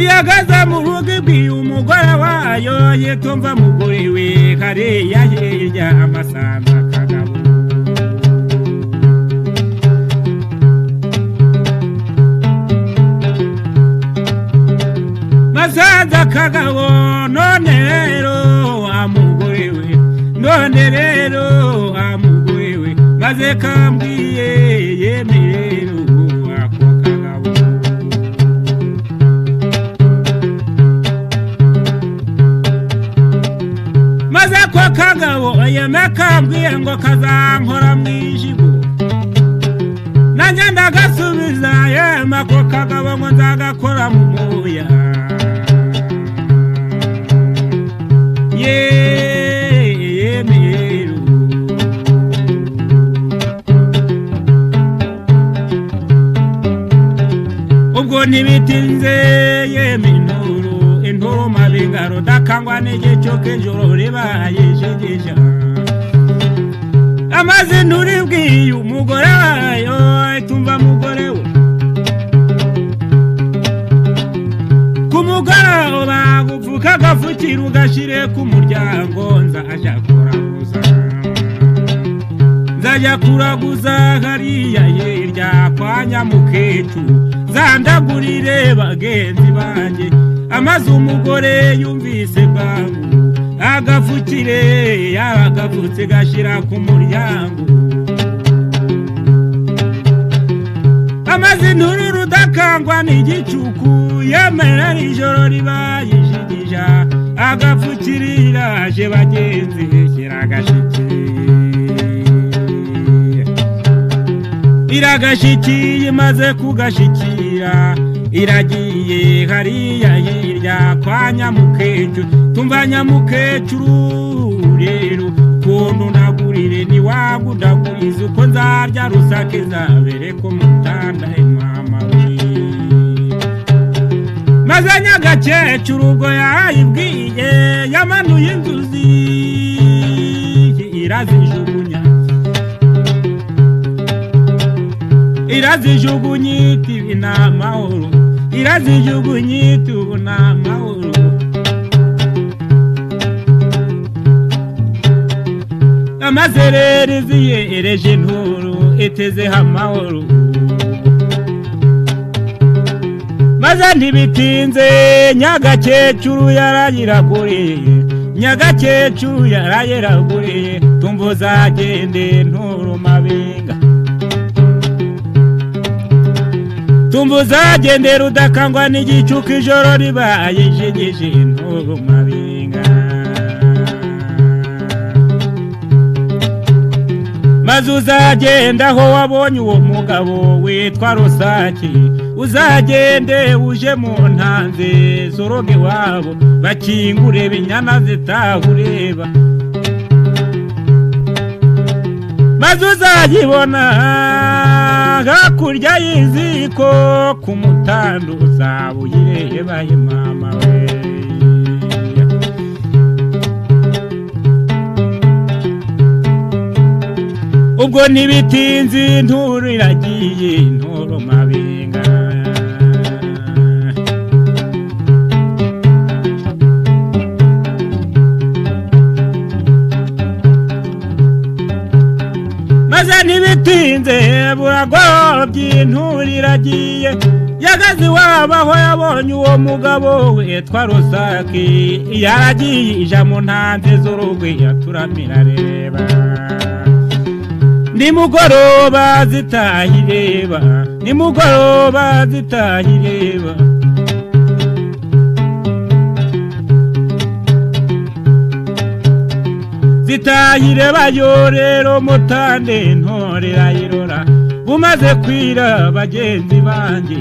Speaker 4: Iyagaze mu rugo ibwiye umugore wayo yitumva mugore we hariya hirya amasanza akagabo. Masanza akagabo none rero amugore we, none rero amugore we, maze kambwiye yeme rero ako kagabo. Maze ako kagabo yeme kambwiye ngo kazankora mu ijigo, nanjye ndagasubiza yeme ako kagabo ngo nzagakora mu moya. Ubwo ntibitinze yeme inturo inturo mabenga rudakangwa n'igicu k'ijoro ribaye ishegesha. Amaze nturibwiye umugore wayo itumva mugore we, ku mugoroba gupfuka agapfukira ugashire ku muryango, nzajya kuraguza nzajya kuraguza hariya hirya kwa nyamukecuru, zandagurire bagenzi banjye. Amaze umugore yumvise bwangu agapfukire yaragapfutse gashira ku muryango. Amaze inturu rudakangwa n'igicuku yemera ijoro ribaye ijigija, agapfukirira aje bagenzi kiragashikira iragashikiye imaze kugashikira iragiye hariya hirya kwa nyamukecuru. Tumva nyamukecuru rero ukuntu nagurire niwagudaguriza uko nzarya Rusake zabere ko mutanda mama we. Maze nyagakecuru ubwo yayibwiye yamanuye inzuzi irazijugunya, irazijugunya iti ibi ni amahoro, irazijugunya iti ubu ni amahoro. Amaze rero iziyereje inturo itezeho amahoro. Maze ntibitinze nyagakecuru yarayiraguriye, nyagakecuru yarayiraguriye, tumva uzagende nturo mabenga, tumva uzagende rudakangwa n'igicuku ijoro ribaye ijigije nturo mabenga. Maze uzagenda aho wabonye uwo mugabo witwa Rusake, uzagende uje mu ntanze z'urugo iwabo, bakingure binyana zitahureba. Maze uzayibona hakurya y'iziko ku mutando uzaba uyireba ye mama we. Ubwo ntibitinze inturo iragiye inturo mabenga. Maze ntibitinze buragorobye inturo iragiye, yagaze iwabo aho yabonye uwo mugabo witwa Rusake, yaragiye ija mu ntanze z'urugo yaturamira areba. Nimugoroba zitahireba, nimugoroba zitahireba. Zitahire bayo rero mutande ntore irayirora bumaze kwira bagenzi banjye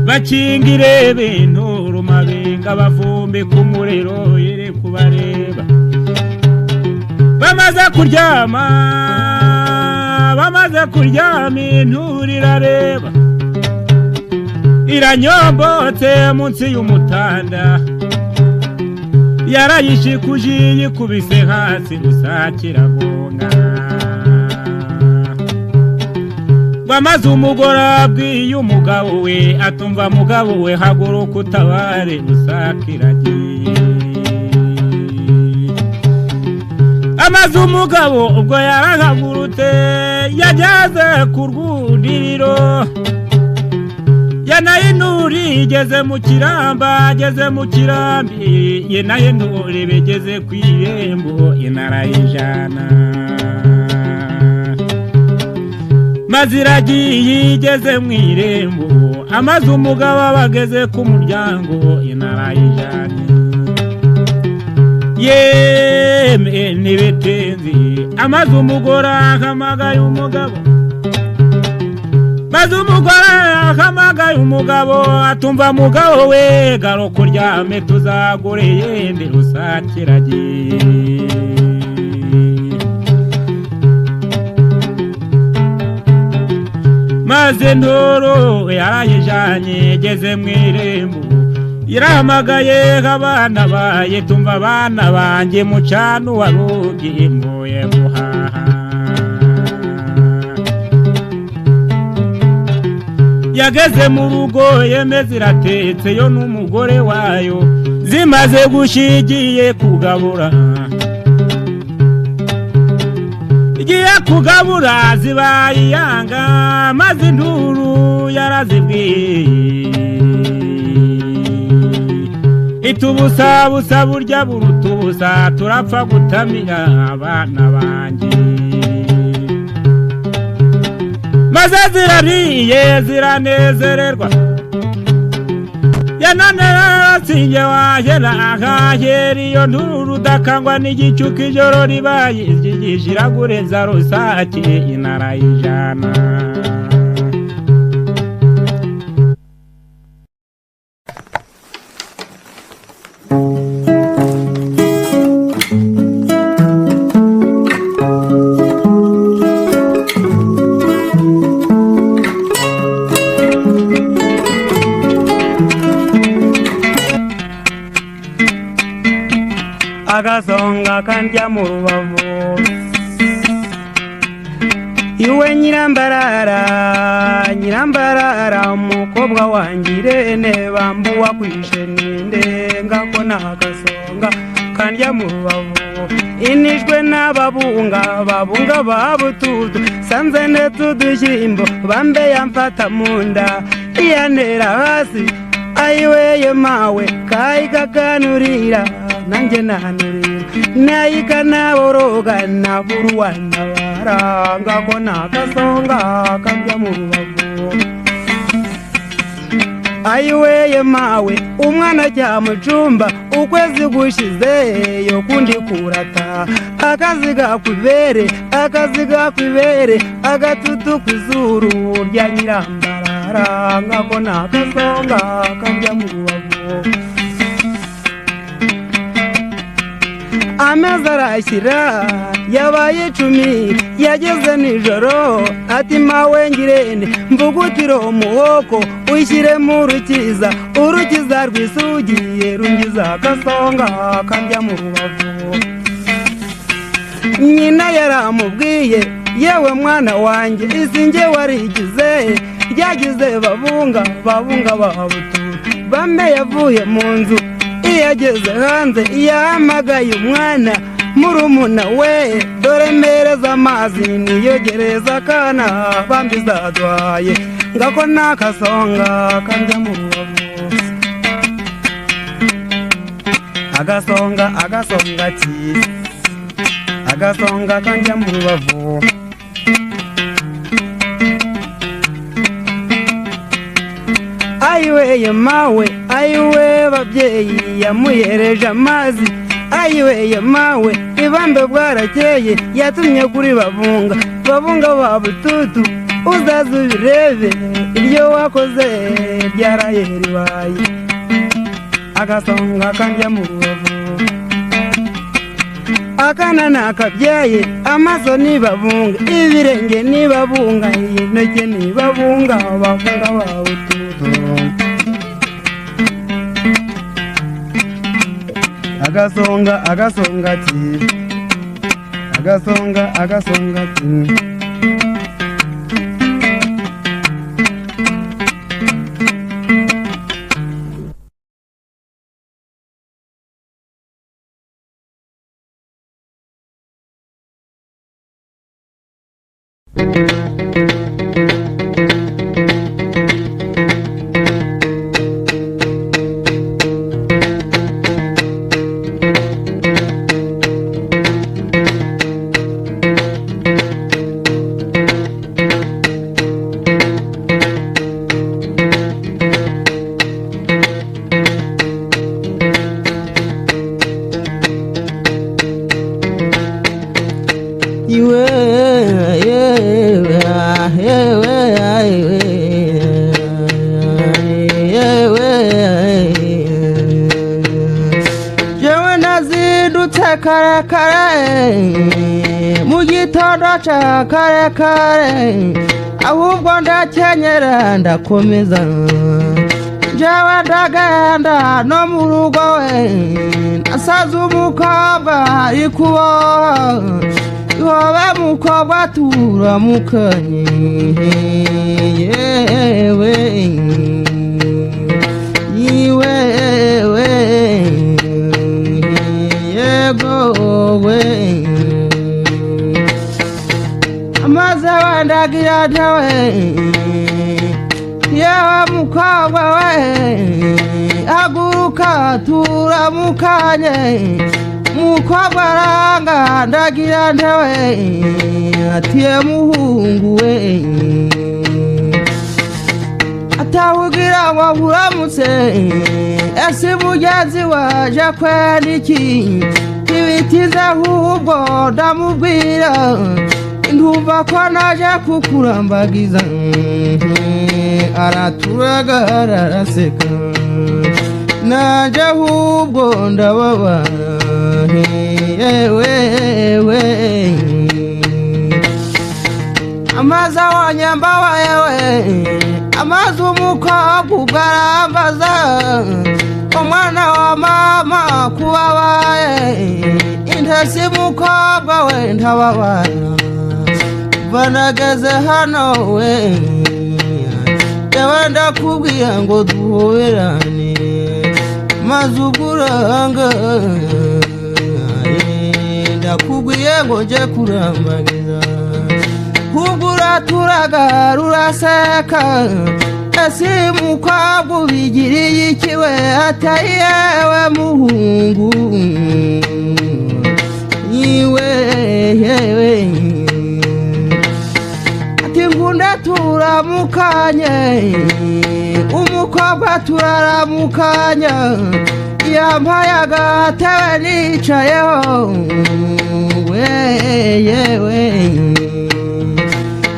Speaker 4: bakingire binturu mabenga bavumbe ku muriro yere kubareba bamaze kuryama inturi irareba iranyombotse munsi y'umutanda yarayishikuje yikubise hasi rusakiragonga bamaze umugore abwiye umugabo we atumva mugabo we haguruka utabare rusakiragiye amaze umugabo ubwo yarahagurutse yageze ku rwuririro yanayinuri igeze mu kiramba ageze mu kirambi yenayinuri bigeze ku irembo inarayijana maze iragiye igeze mu irembo amaze umugabo abageze ku muryango inarayijana yeme ntibitinzi amaze umugore ahamagaye umugabo maze umugore ahamagaye umugabo atumva mugabo we garuka uryame tuzagure yende rusakiragiye maze ndoro yarayijanye igeze mu irembo irahamagaye abana baye tumva abana banjye mucana uwarugiye mvuye guhaha yageze mu rugo yemeze iratetse yo n'umugore wayo zimaze gushigiye kugabura igiye kugabura zibaye iyanga maze induru yarazibwiye itubusabusa burya burutubusa turapfa gutamira abana banjye maze zirariye ziranezererwa yananera sinjye wahera ahahera iyo nduru udakangwa n'igicuku ijoro ribaye iragureza rusake inarayijana
Speaker 5: Agasonga kandya mu rubavu iwe Nyirambarara Nyirambarara umukobwa wanjye Irene bambuwa kwishe ninde ngako n'agasonga kandya mu rubavu inishwe n'ababunga babunga babututu sanze ndetse udushyimbo bambe yamfata mu nda iyanera hasi ayiweye mawe kayikakanurira nanjye nanurira nayika naboroga naburuwa nabara ngako nakasonga kandya mu rubavu ayiweye mawe umwana ajya mu cumba ukwezi gushize yo kundi kurata akaziga kwibere akaziga kwibere agatutu kwizuru rya Nyirambarara ngako nakasonga kandya mu rubavu ameza arashyira yabaye 10 yageze nijoro ati mawe ngirende mvugutiro umuhoko ushyire mu rukiza urukiza rwisugiye rungiza akasonga kandya mu rubavu nyina yaramubwiye yewe mwana wanjye isinge warigize ryagize babunga babunga babutura bambe yavuye mu nzu yageze hanze yahamagaye umwana murumuna we dore mpereza amazi niyogereza akana bambi zaduhaye ngako nakasonga kandya mu rubavu agasonga agasonga ki agasonga kandya mu rubavu ayiweye mawe ayiwe babyeyi yamuyereje amazi Ayiweye mawe ibambe bwarakeye yatumye kuri babunga babunga ba bututu uzaze ubirebe iryo wakoze ryaraye ribaye agasonga kandya mu rubavu akana nakabyaye amaso nibabunga ibirenge nibabunga intoki nibabunga babunga ba bututu agasonga agasonga ati agasonga agasonga ati
Speaker 6: Kare kare ahubwo ndakenyera ndakomeza njyewe ndagenda no mu rugo we nasaze umukobwa ari kuboha ihobe mukobwa turamukanye yewe iwewe yego we maze wandagira ntawe yewe mukobwa we haguruka turamukanye mukobwa aranga ndagira ntawe atiye muhungu we atawugira ngo nkuramutse ese mugenzi waje kwenda iki ntibitize ahubwo ndamubwira ndumva ko naje kukurambagiza araturaga araseka naje ahubwo ndababara yewe amazi abonye mbabaye we amazi umukobwa ubwo arambaza umwana wa mama kubabaye intesi mukobwa we ntababara banageze hano we yewe ndakubwiye ngo duhoberane maze ubwo uranga ndakubwiye ngo nje kurambagiza ubwo uraturaga ruraseka ese mukobwa ubigiriye iki we atari yewe muhungu iwe yewe ngunda turamukanye umukobwa turaramukanya yampaye agatebe nicayeho we yewe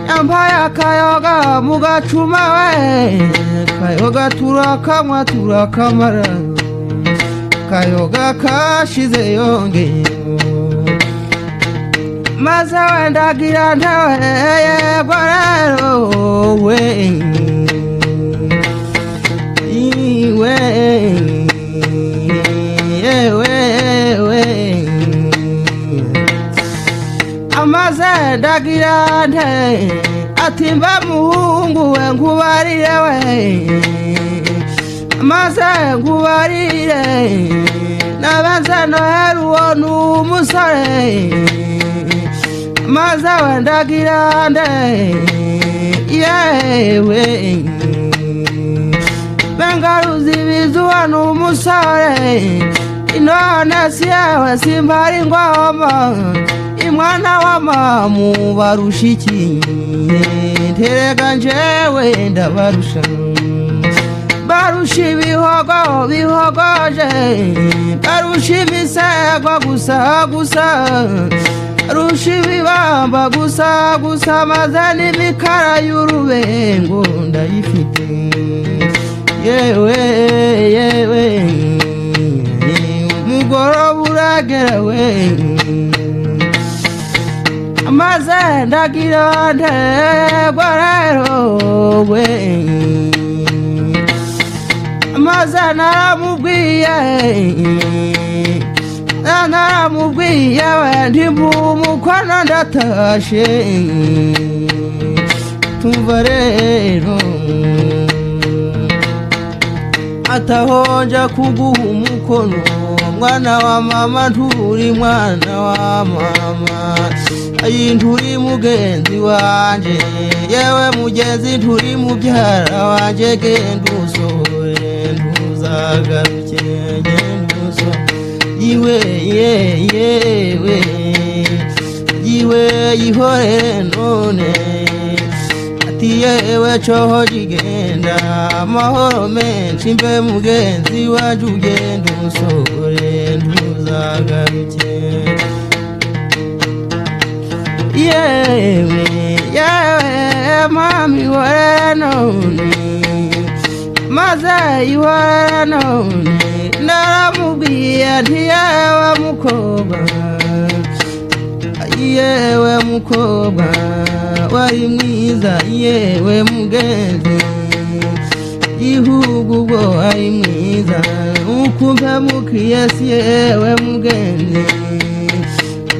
Speaker 6: yampaye akayoga mu gacuma we kayoga turakanywa turakamara kayoga kashize yongeye maze wendagira ntawe yego rero we iwe yewe we amaze ndagira nte ati mba muhungu we nkubarire we maze nkubarire nabanze noheri uwo ni umusore maze wendagira nde yewe bengaruzi bizuba ni umusore inone si yewe simbari ngoma imwana wa mamu barusha iki nterega njewe ndabarusha Barusha ibihogo bihogoje, barusha imisego gusa gusa, barusha ibibamba gusa gusa, maze n'imikara y'urubengo ndayifite. Yewe yewe, umugoroba uragera we, maze ndagira ntegwa rero we, maze naramubwiye we ntimumukono ndatashe. Tumva rero atahonja kuguha umukono, mwana wa mama nturi mwana wa mama, ayi nturi mugenzi wanje, yewe mugenzi nturi mubyara wanje, genda usohore ntuzagaruke, genda usohore yiwe yewe yiwe yihorere none. Ati yewe coho jigenda amahoro menshi, mbe mugenzi wanje ugenda usohore ntuzagaruke. Yewe yewe mami ihorere none, maze ihorere none, naramubwiye nti yewe mukobwa, yewe mukobwa wari mwiza, yewe mugenzi ihugu ubwo wari mwiza, ukumva mukiyesi yewe mugenzi,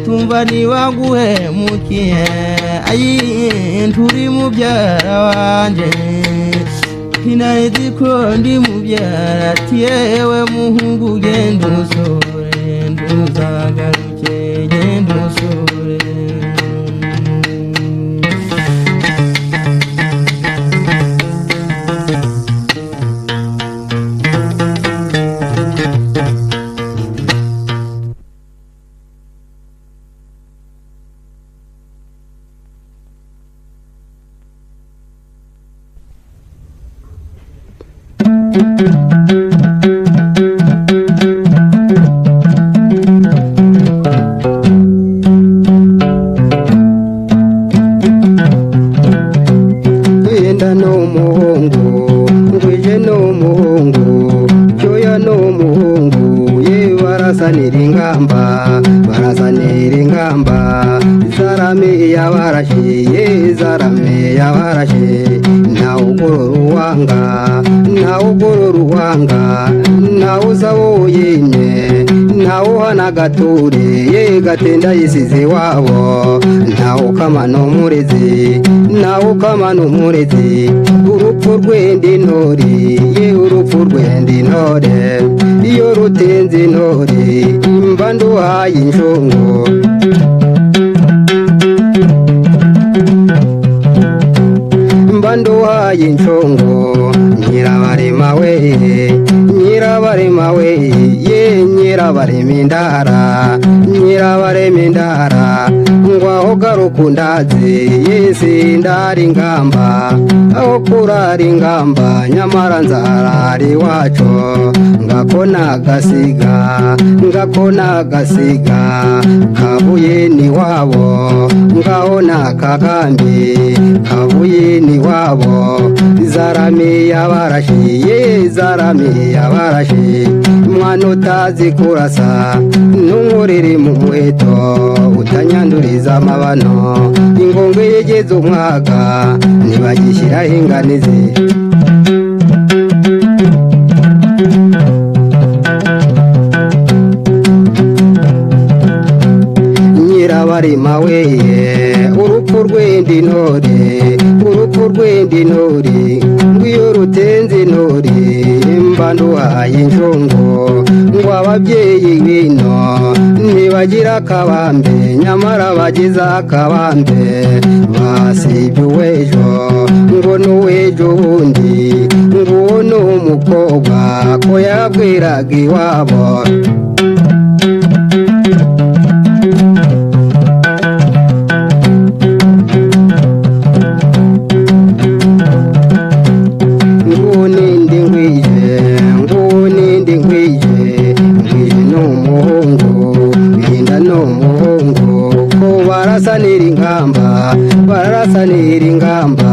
Speaker 6: tumva niba nguhemukiye, ayi nturi mubyara wanje, ntinari ko ndi mubyara, ati yewe muhungu genda usohore ntuzagaruke, genda usohore.
Speaker 5: Yenda n'umuhungu ngwije n'umuhungu cyoya n'umuhungu, ye barasanira ingamba, barasanira ingamba, zarame yabarashe, ye zarame yabarashe, ntawe ugorora uwanga, ntawe ugorora uwanga, ntawe usaba uwuyimye, ntawe uhana agature, ye gatinda yisize iwabo, ntawe ukamana umurezi, ntawe ukamana umurezi, urupfu rwenda intore, ye urupfu rwenda intore, iyo rutinze intore mba nduhaye inshungu. Mba nduhaye inshungu, nyirabarema we, nyirabarema we, ye nyirabarema indara, nyirabarema indara, ngwaho garuka undaze, ye sindara ingamba, aho kurara ingamba, nyamara nzarara iwacu, ngako nagasiga, ngako nagasiga, kabuye ni wabo, ngaho nakagambi, kabuye ni wabo, zarame yabarashe, ye zarame yabarashe, mwana utazi kurasa, ntunkurire mu muheto, utanyanduriza amabano, ingongwe yegeze umwaga, ntibagishyiraho inganizi. Nyirabarema we, urupfu rwenda intore, urupfu rwenda intore, ngwiyo rutenze intore, mba nduhaye inshungu, ngo ababyeyi bino ntibagira akabambe, nyamara bagize akabambe, basibye uw'ejo, ngo n'uw'ejo bundi, nguwo ni umukobwa ko yabwiraga iwabo. Bararasanira ingamba, bararasanira ingamba.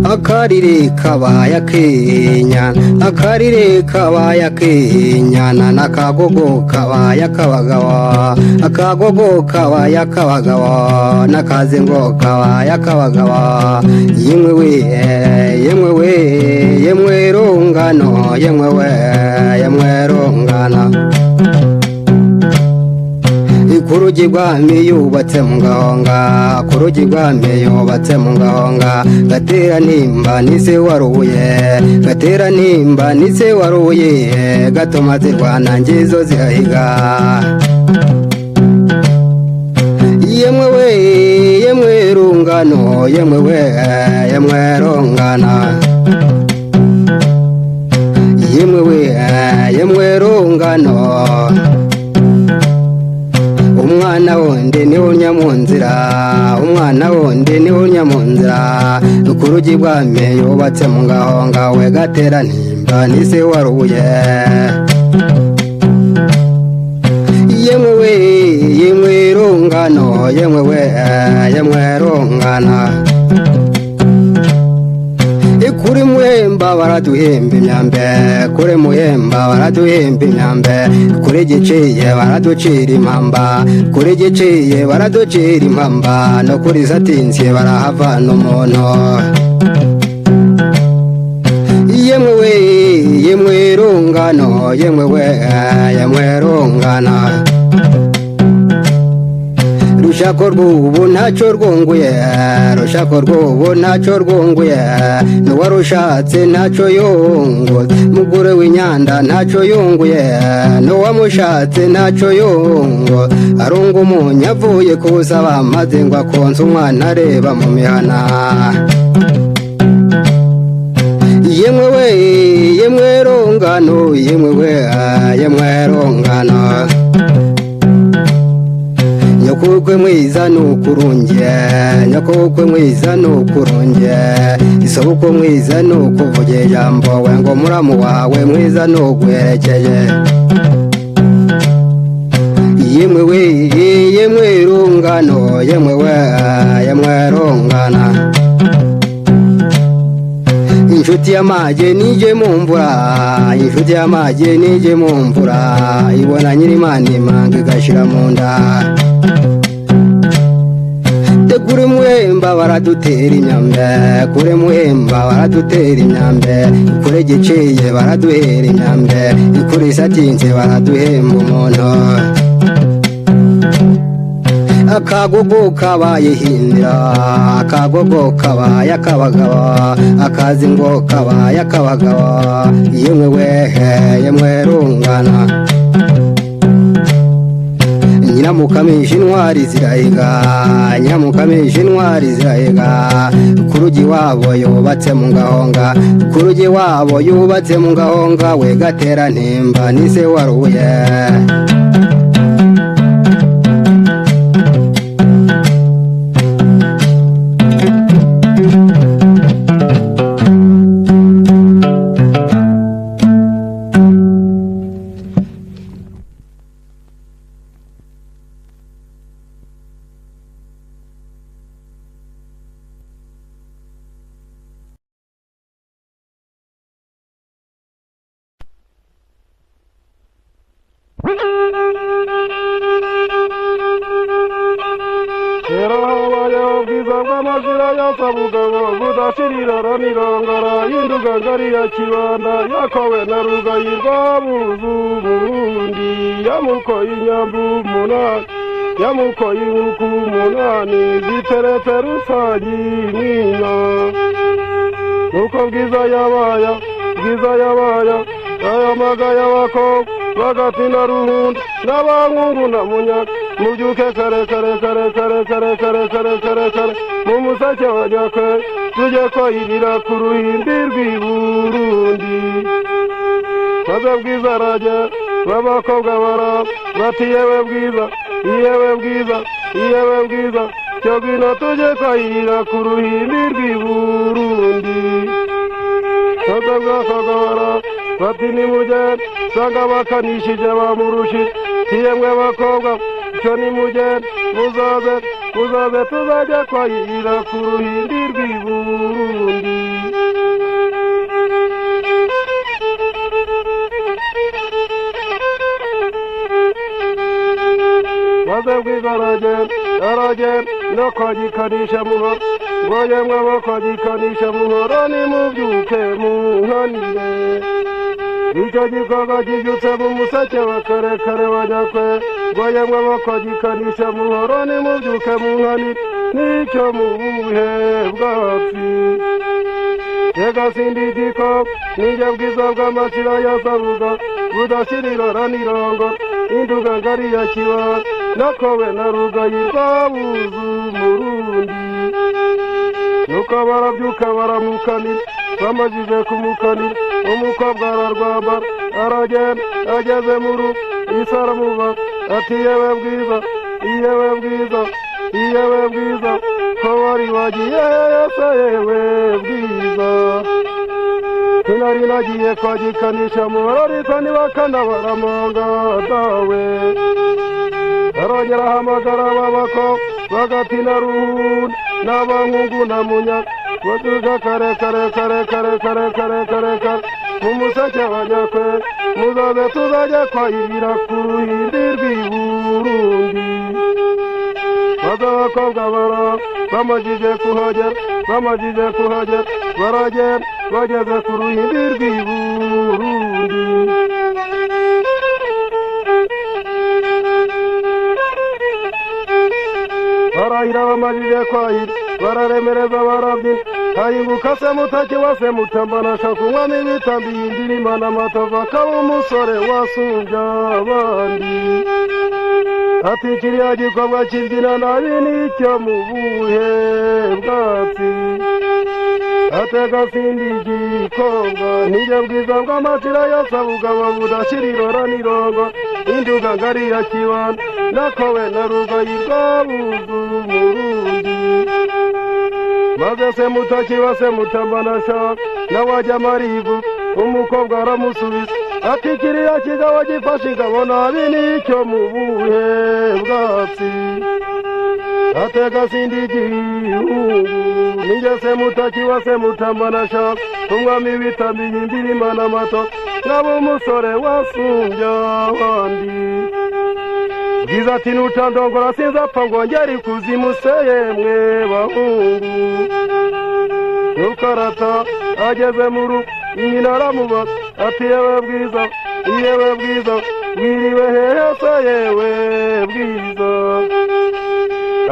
Speaker 5: Akarire kabaya kenyana, akarire kabaya kenyana, nakagogo kabaya kabagawa, akagogo kabaya kabagawa, nakaze ngo kabaya kabagawa. Yemwe we, yemwe we, yemwe rungano, yemwe we, yemwe rungana. Kurugi rwami yubatse mu gahonga, kurugi rwami yubatse mu gahonga, gatera nimba nise waruye, gatera nimba nise waruye, gatuma zirwana ngizo zirahiga. Yemwe we, yemwe rungano, yemwe we, yemwe rungana. Yemwe we, yemwe rungano. Umwana wundi ni unya mu nzira, umwana wundi ni unya mu nzira, kurugi rwami yubatse mu gahonga, we gatera nimba nise waruye. Yemwe we, yemwe rungano, yemwe we, yemwe rungana. Kuri muhemba baraduhemba imyambe, kuri muhemba baraduhemba imyambe, kuri giciye baraducira impamba, kuri giciye baraducira impamba, no kuri satinsiye barahavana umuntu. Yemwe we, yemwe rungano, yemwe we, yemwe rungana. Rushako rw'ubu ntacyo rwunguye, rushako rw'ubu ntacyo rwunguye, n'uwarushatse ntacyo yunguye, mugore w'inyanda ntacyo yunguye, n'uwamushatse ntacyo yunguye, arunga umunyu avuye kuwusaba maze ngo akonsa umwana areba mu mihana. Yemwe we, yemwe rungano, yemwe we, yemwe rungano. Nyokubukwe mwiza nukurunge, nyokubukwe mwiza nukurunge, isobukwe mwiza nukuvuge ijambo, we ngo muramu wawe mwiza nuguherekeye. Yemwe we, yemwe rungano, yemwe we, yemwe rungana. Inshuti y'amage nije mu mvura, inshuti y'amage nije mu mvura, ibona nyirimana imanga igashira mu nda. Kuri muhemba baradutera imyambe, kuri muhemba baradutera imyambe, kuri giciye baraduhera imyambe, kuri satinze baraduhemba umuntu. Akagogo kabaye hindira, akagogo kabaye akabagabo, akazi ngo kabaye akabagabo, yemwe wehe, yemwe rungana. Nyiramukamisha intwari zirahiga, nyiramukamisha intwari zirahiga, kurugi wabo yubatse mu gahonga, kurugi wabo yubatse mu gahonga, we gatera ntimba nise waruye.
Speaker 7: Kibanda yakowe na Rugayi rwa Burundi, yamukoye inyambu umunani, yamukoye inkuku umunani, ziteretse rusangi n'inka. Nuko Bwiza yabaya, Bwiza yabaya, ayamagaya abakobwa bagatina Ruhunda n'Abankungu na Munyaga. Mubyuke kare kare kare kare kare kare kare kare kare mu museke wa Nyakwe, tujye kwahirira ku ruhimbi rw'i Burundi. Maze Bwiza arajya, b'abakobwa baraba bati yewe Bwiza, yewe Bwiza, yewe Bwiza, cyo ngwino tujye kwahirira ku ruhimbi rw'i Burundi. Maze abakobwa baraba bati nimugende, sanga bakanishije bamurushije. Yemwe bakobwa, cyo nimugende, muzaze, muzaze tuzajya kwahirira ku ruhimbi rw'i Burundi. Maze Bwiza aragenda, aragenda no kwa Gikanisha Muhoro. Ngo yemwe abo kwa Gikanisha Muhoro, nimubyuke munkanire. Icyo gikorwa kibyutse mu museke wa kare kare wa Nyakwe. Ngo yemwe abo kwa Gikanisha Muhoro, nimubyuke munkanire, nicyo mu buhe bwatsi. Rega sindi igikobwa, nijye Bwiza bw'Amashira ya Sabuga, budashyira irora n'irongo, induga ngari ya Kibanda, nakowe na Rugayi rwabuze Umurundi. Nuko barabyuka baramukanira, bamajije kumukanira, umukobwa ararwambara, aragenda, ageze mu rugo, isi aramubaza ati yewe Bwiza, yewe Bwiza, yewe Bwiza, ko wari wagiye se yewe Bwiza? Sinari nagiye kwa Gikanisha Muhoro, ariko ntibakana baramonga dawe. Arongera ahamagara ababako bagatina Ruhunda n'Abankungu na Munyaga, batuka kare kare kare kare kare kare kare kare mu museke wa Nyakwe, muzaze tuzajya kwahirira ku ruhimbi rw'i Burundi. Maze abakobwa bara bamajije kuhagera, bamajije kuhagera, baragenda bageze ku ruhimbi rw'i Burundi. Barahira bamajije kwahira, bararemereza barabyina. Hahinguka Semutaki wa Semutambana, shaka umwami witambiye indirima n'amatovu, akaba umusore wasumbye abandi. Ati kiriya gikorwa kibyina nabi nicyo mu buhe bwatsi? Atega sindi igikobwa, nijye Bwiza bw'Amashira ya Sabugabo, budashyira irora n'irongo, induga ngari ya Kibanda, nakowe na Rugayi rwabuze Umurundi. Maze Semutaki wa Semutambana shaka nawe ajya amarivu, umukobwa aramusubiza ati kiriya kigabo gifashe ingabo nabi nicyo mu buhe bwatsi? Atega sindi igihungu, nijye Semutaki wa Semutambana shaka umwami witambiye indirima n'amato, nkaba umusore wasumbye abandi. Bwiza ati nutandongora sinzapfa ngo ngere ikuzimu se yemwe bahungu. Nuko arata ageze mu rugo, nyina aramubaza ati yewe Bwiza, yewe Bwiza, wiriwe hehe se yewe Bwiza?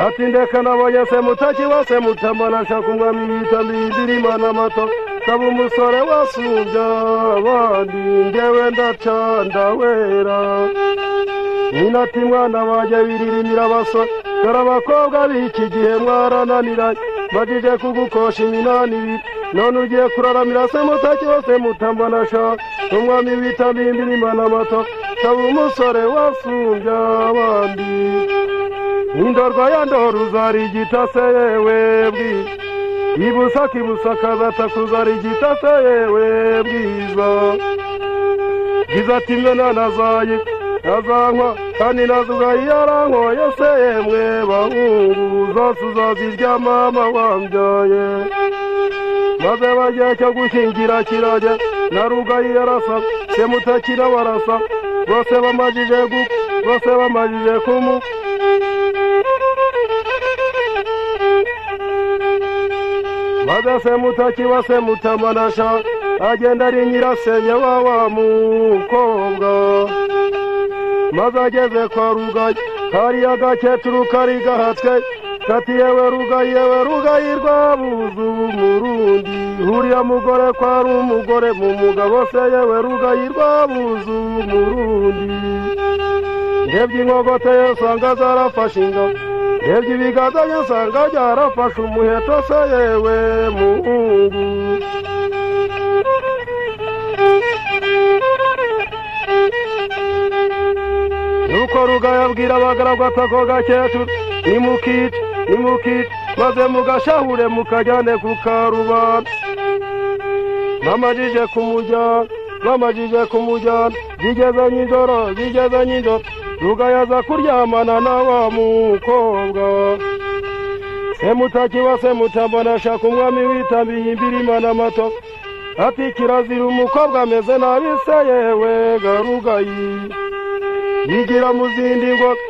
Speaker 7: Ati ndeka nabonye Semutaki wa Semutambana, shaka umwami witambiye indirima n'amato, kaba umusore wasumbye abandi, ngewe ndaca ndawera. Nyina ati mwana wanjye wiririmira abasore, dore abakobwa b'iki gihe mwarananiranye, bagije kugukosha iminani ibiri, none ugiye kuraramira Semutaki wa Semutambana, shaka umwami witambiye indirima n'amato, kaba umusore wasumbye abandi. Indorwa ya Ndora uzarigita se yewe Bwiza, ibusaka ibusaka zatakuzarigita se yewe Bwiza. Bwiza ati mwe nanazaye azankwa, kandi nazugayi yarankoye se yemwe bahungu, zose uzazirya mama wambyaye. Maze bagiye cyo gushyingira kirajya, na Rugayi yarasa, Semutaki nawe arasa, bose bamajije gupfa, bose bamajije kumu. Maze Semutaki wa Semutambana shaka agenda ari nyirasenge wa wa mukobwa. Maze ageze kwa Rugayi, kariya gakecuru kari gahatswe, Ati yewe Rugayi, yewe Rugayi rwabuze Umurundi, uriya mugore ko ari umugore mu mugabo se, yewe Rugayi rwabuze Umurundi. Ndebye inkogote ye nsanga zarafashe ingabo, ndebye ibiganza bye nsanga byarafashe umuheto se, yewe muhungu. Nuko Rugayi abwira abagaragu ati ako gakecuru nimukice, nimukice, maze mugashahure mukajyane ku karubanda. Bamajije kumujyana, bamajije kumujyana, bigeze nijoro, bigeze nijoro, Rugayi aza kuryamana na wa mukobwa. Semutaki wa Semutambana ashaka umwami witambiye imbirima n'amato, ati kirazira umukobwa ameze nabi se, yewe Garugayi. Yigira mu zindi ngoga,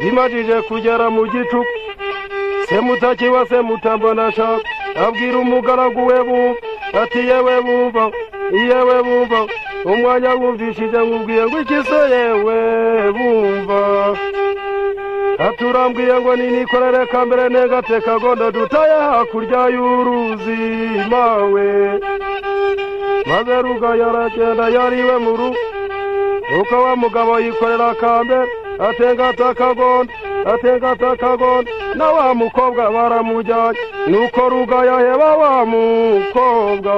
Speaker 7: bimajije kugera mu gicuku, Semutaki wa Semutambana ashaka abwira umugaragu we bumva, ati yewe bumva, yewe bumva, umwanya wumvishije nkubwiye ngo iki se, yewe bumva. Aturambwiye ngo ninikorere kambere negate kagondo dutaye hakurya y'uruzi mawe. Maze Rugayi aragenda yariwe mu rugo, nuko wa mugabo yikorera kambere atengata akagondo, atengata akagondo, na wa mukobwa baramujyanye. Nuko Rugayi aheba wa mukobwa.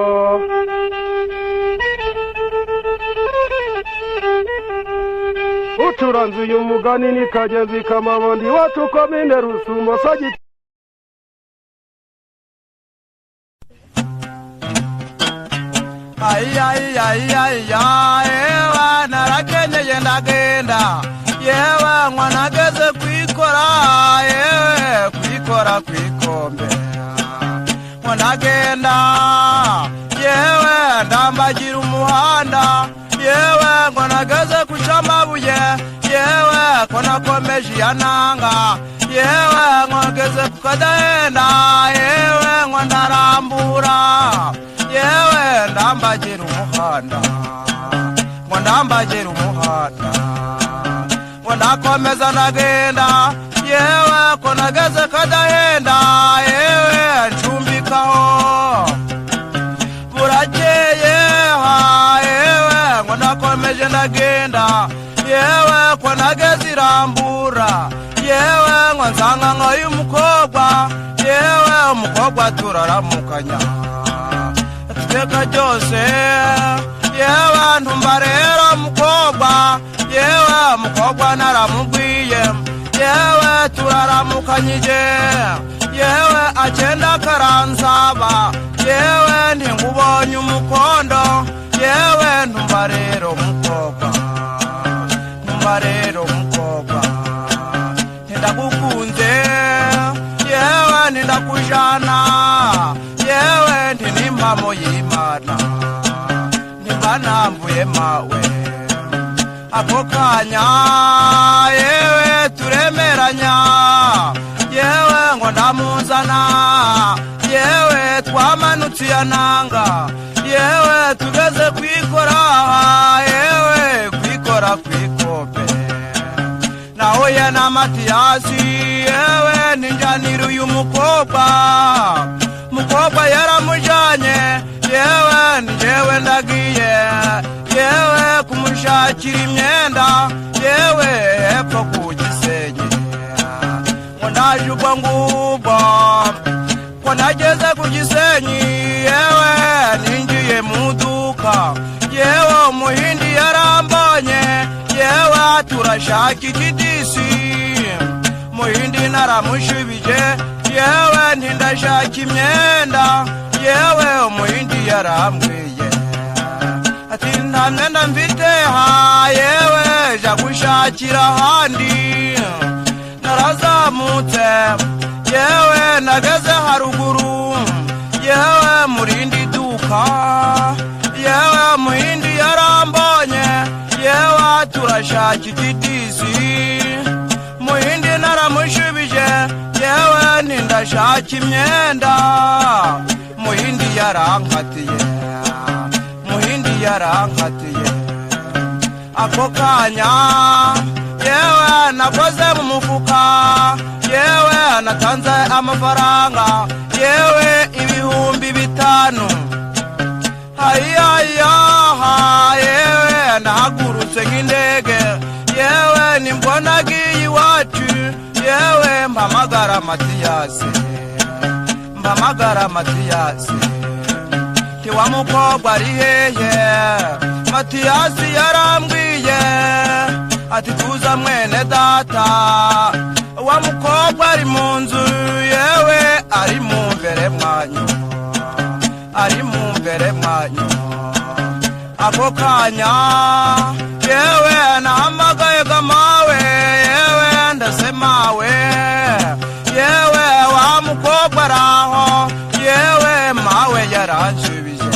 Speaker 7: Ucuranze uyu mugani ni Kagenzi Kamabondi iwacu komine Rusumo Sagiti.
Speaker 6: Ay, yewe narakenyeye ndagenda, yewe nwanageze kwikora, yewe kwikora kwikombe nwanagenda, yewe ndambagira umuhanda, yewe nwanageze kuca amabuye, yewe ko nakomeje iyananga, yewe nkwageze ku kadahenda, yewe nko ndarambura, yewe ndambagira umuhanda, ngo ndambagira umuhanda, ngo ndakomeza ndagenda, yewe ko nageze kadahenda, yewe ncumbikaho burakeye ha, yewe ngo ndakomeje ndagenda, yewe ko nageze irambura, yewe ngo nsanga nkayo umukobwa, yewe umukobwa turaramukanya iteka ryose, yewe ntumva rero mukobwa, yewe mukobwa naramubwiye, yewe turaramukanyije, yewe agenda karansaba, yewe ntingubonye umukondo, yewe ntumva rero mukobwa, ntumva rero mukobwa, ntindagukunze, yewe ntindakujana, yewe ntin'impamo y'Imana, ntimba nambuye mawe. Ako kanya yewe turemeranya, yewe ngo ndamuzana, yewe twamanutse iyananga, yewe tugeze kwikora, yewe kwikora kwikope nahuye na Matiyasi, yewe ninjanira uyu mukobwa, mukobwa yaramujanye, yewe njyewe ndagiye, yewe kumushakira imyenda, yewe hepfo ku Gisenyi, ngo ndaje ubwo ngubwo ko nageze ku Gisenyi, yewe ninjiye mu duka, yewe umuhindi yarambonye, yewe turashaka ikidisi, muhindi naramushubije, yewe ntindashaka imyenda, yewe umuhindi yarambwiye ati nta myenda mfite ha, yewe ja gushakira ahandi. Narazamutse yewe nageze haruguru, yewe murindi duka, yewe muhindi yarambonye, yewe turashaka ikidisi, muhindi naramushubije, yewe ntindashaka imyenda, muhindi yarankatiye, muhindi yarankatiye. Ako kanya yewe nakoze mu mufuka, Yewe natanze amafaranga, yewe 5000. Hayayaha, yewe ndahagurutse nk'indege. Yewe nibwo nagiye iwacu. Yewe mpamagara Matiyasi, mpamagara Matiyasi, nti: "Wa mukobwa ari hehe?" Matiyasi yarambwiye ati: "Tuza mwene data, wa mukobwa ari mu nzu, yewe ari mu mbere mwanyu, ari mu mbere mwanyu." Ako kanya, yewe nahamagaye gamawe, yewe ndasemawe, yewe wa mukobwa araho? Yewe mawe yaranshubije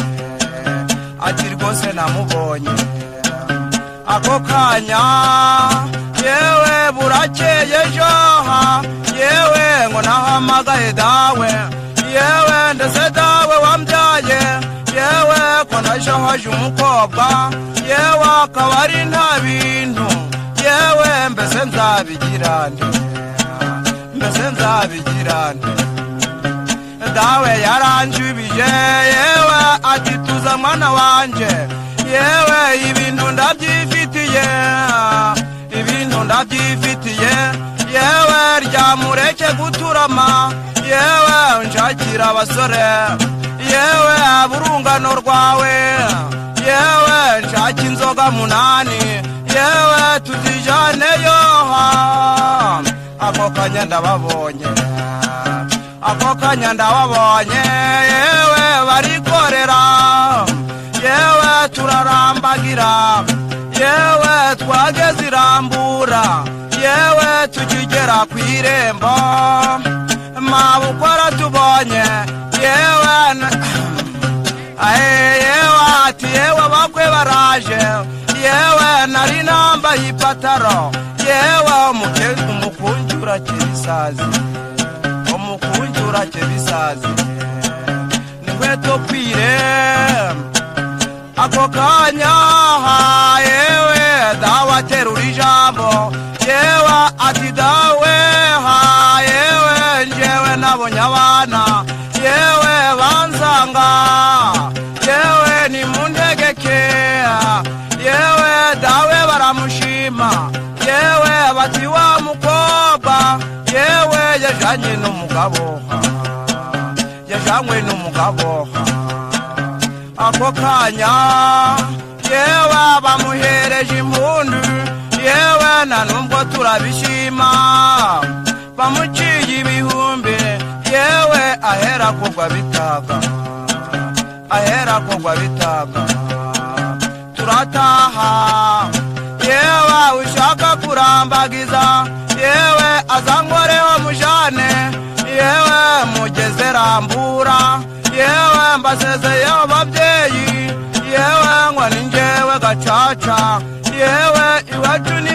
Speaker 6: ati: "Rwose namubonye." Ako kanya, yewe burakeye ejoha, yewe ngo nahamagaye dawe. Yewe ndetse dawe wambyaye, yewe ko najohoje umukobwa, yewe akaba ari nta bintu, yewe mbese nzabigira nte? Mbese nzabigira nte? Dawe yaranjubije, yewe ati: "Tuza mwana wanje, yewe ibintu ndabyifitiye, ibintu ndabyifitiye. Yewe ryamureke guturama, yewe nshakira abasore, yewe burungano rwawe, yewe nshaka inzoga 8, yewe tuzijaneyo." Ako kanya ndababonye, ako kanya ndababonye, yewe barikorera, yewe turarambagira, yewe twageze irambura, yewe tukigera ku irembo, mabukwa aratubonye. Yewe yewe ati: "Yewe abakwe baraje." Yewe nari nambaye ipataro, yewe umukunji urakira isazi, umukunji urakeba isazi n'inkweto kwire. Ako kanya, yewe dawe aterura ijambo, yewe ati: "Dawe ha, yewe njewe nabonye abana, yewe bansanga, yewe nimuntegeke." Yewe dawe baramushima, yewe bati: "Wa mukobwa, yewe yajanye n'umugabo, yajanywe n'umugabo." Ako kanya, yewe bamuhereje impundu, yewe na nubwo turabishima, bamuciye ibihumbi, yewe ahera kugwa bitaga, ahera kugwa bitaga. Turataha, yewe ushaka kurambagiza, yewe azankoreho mujane, yewe mugeze rambura. Yewe mbasezeyeho babyeyi, yewe ngo ni njyewe Gacaca, yewe iwacu ni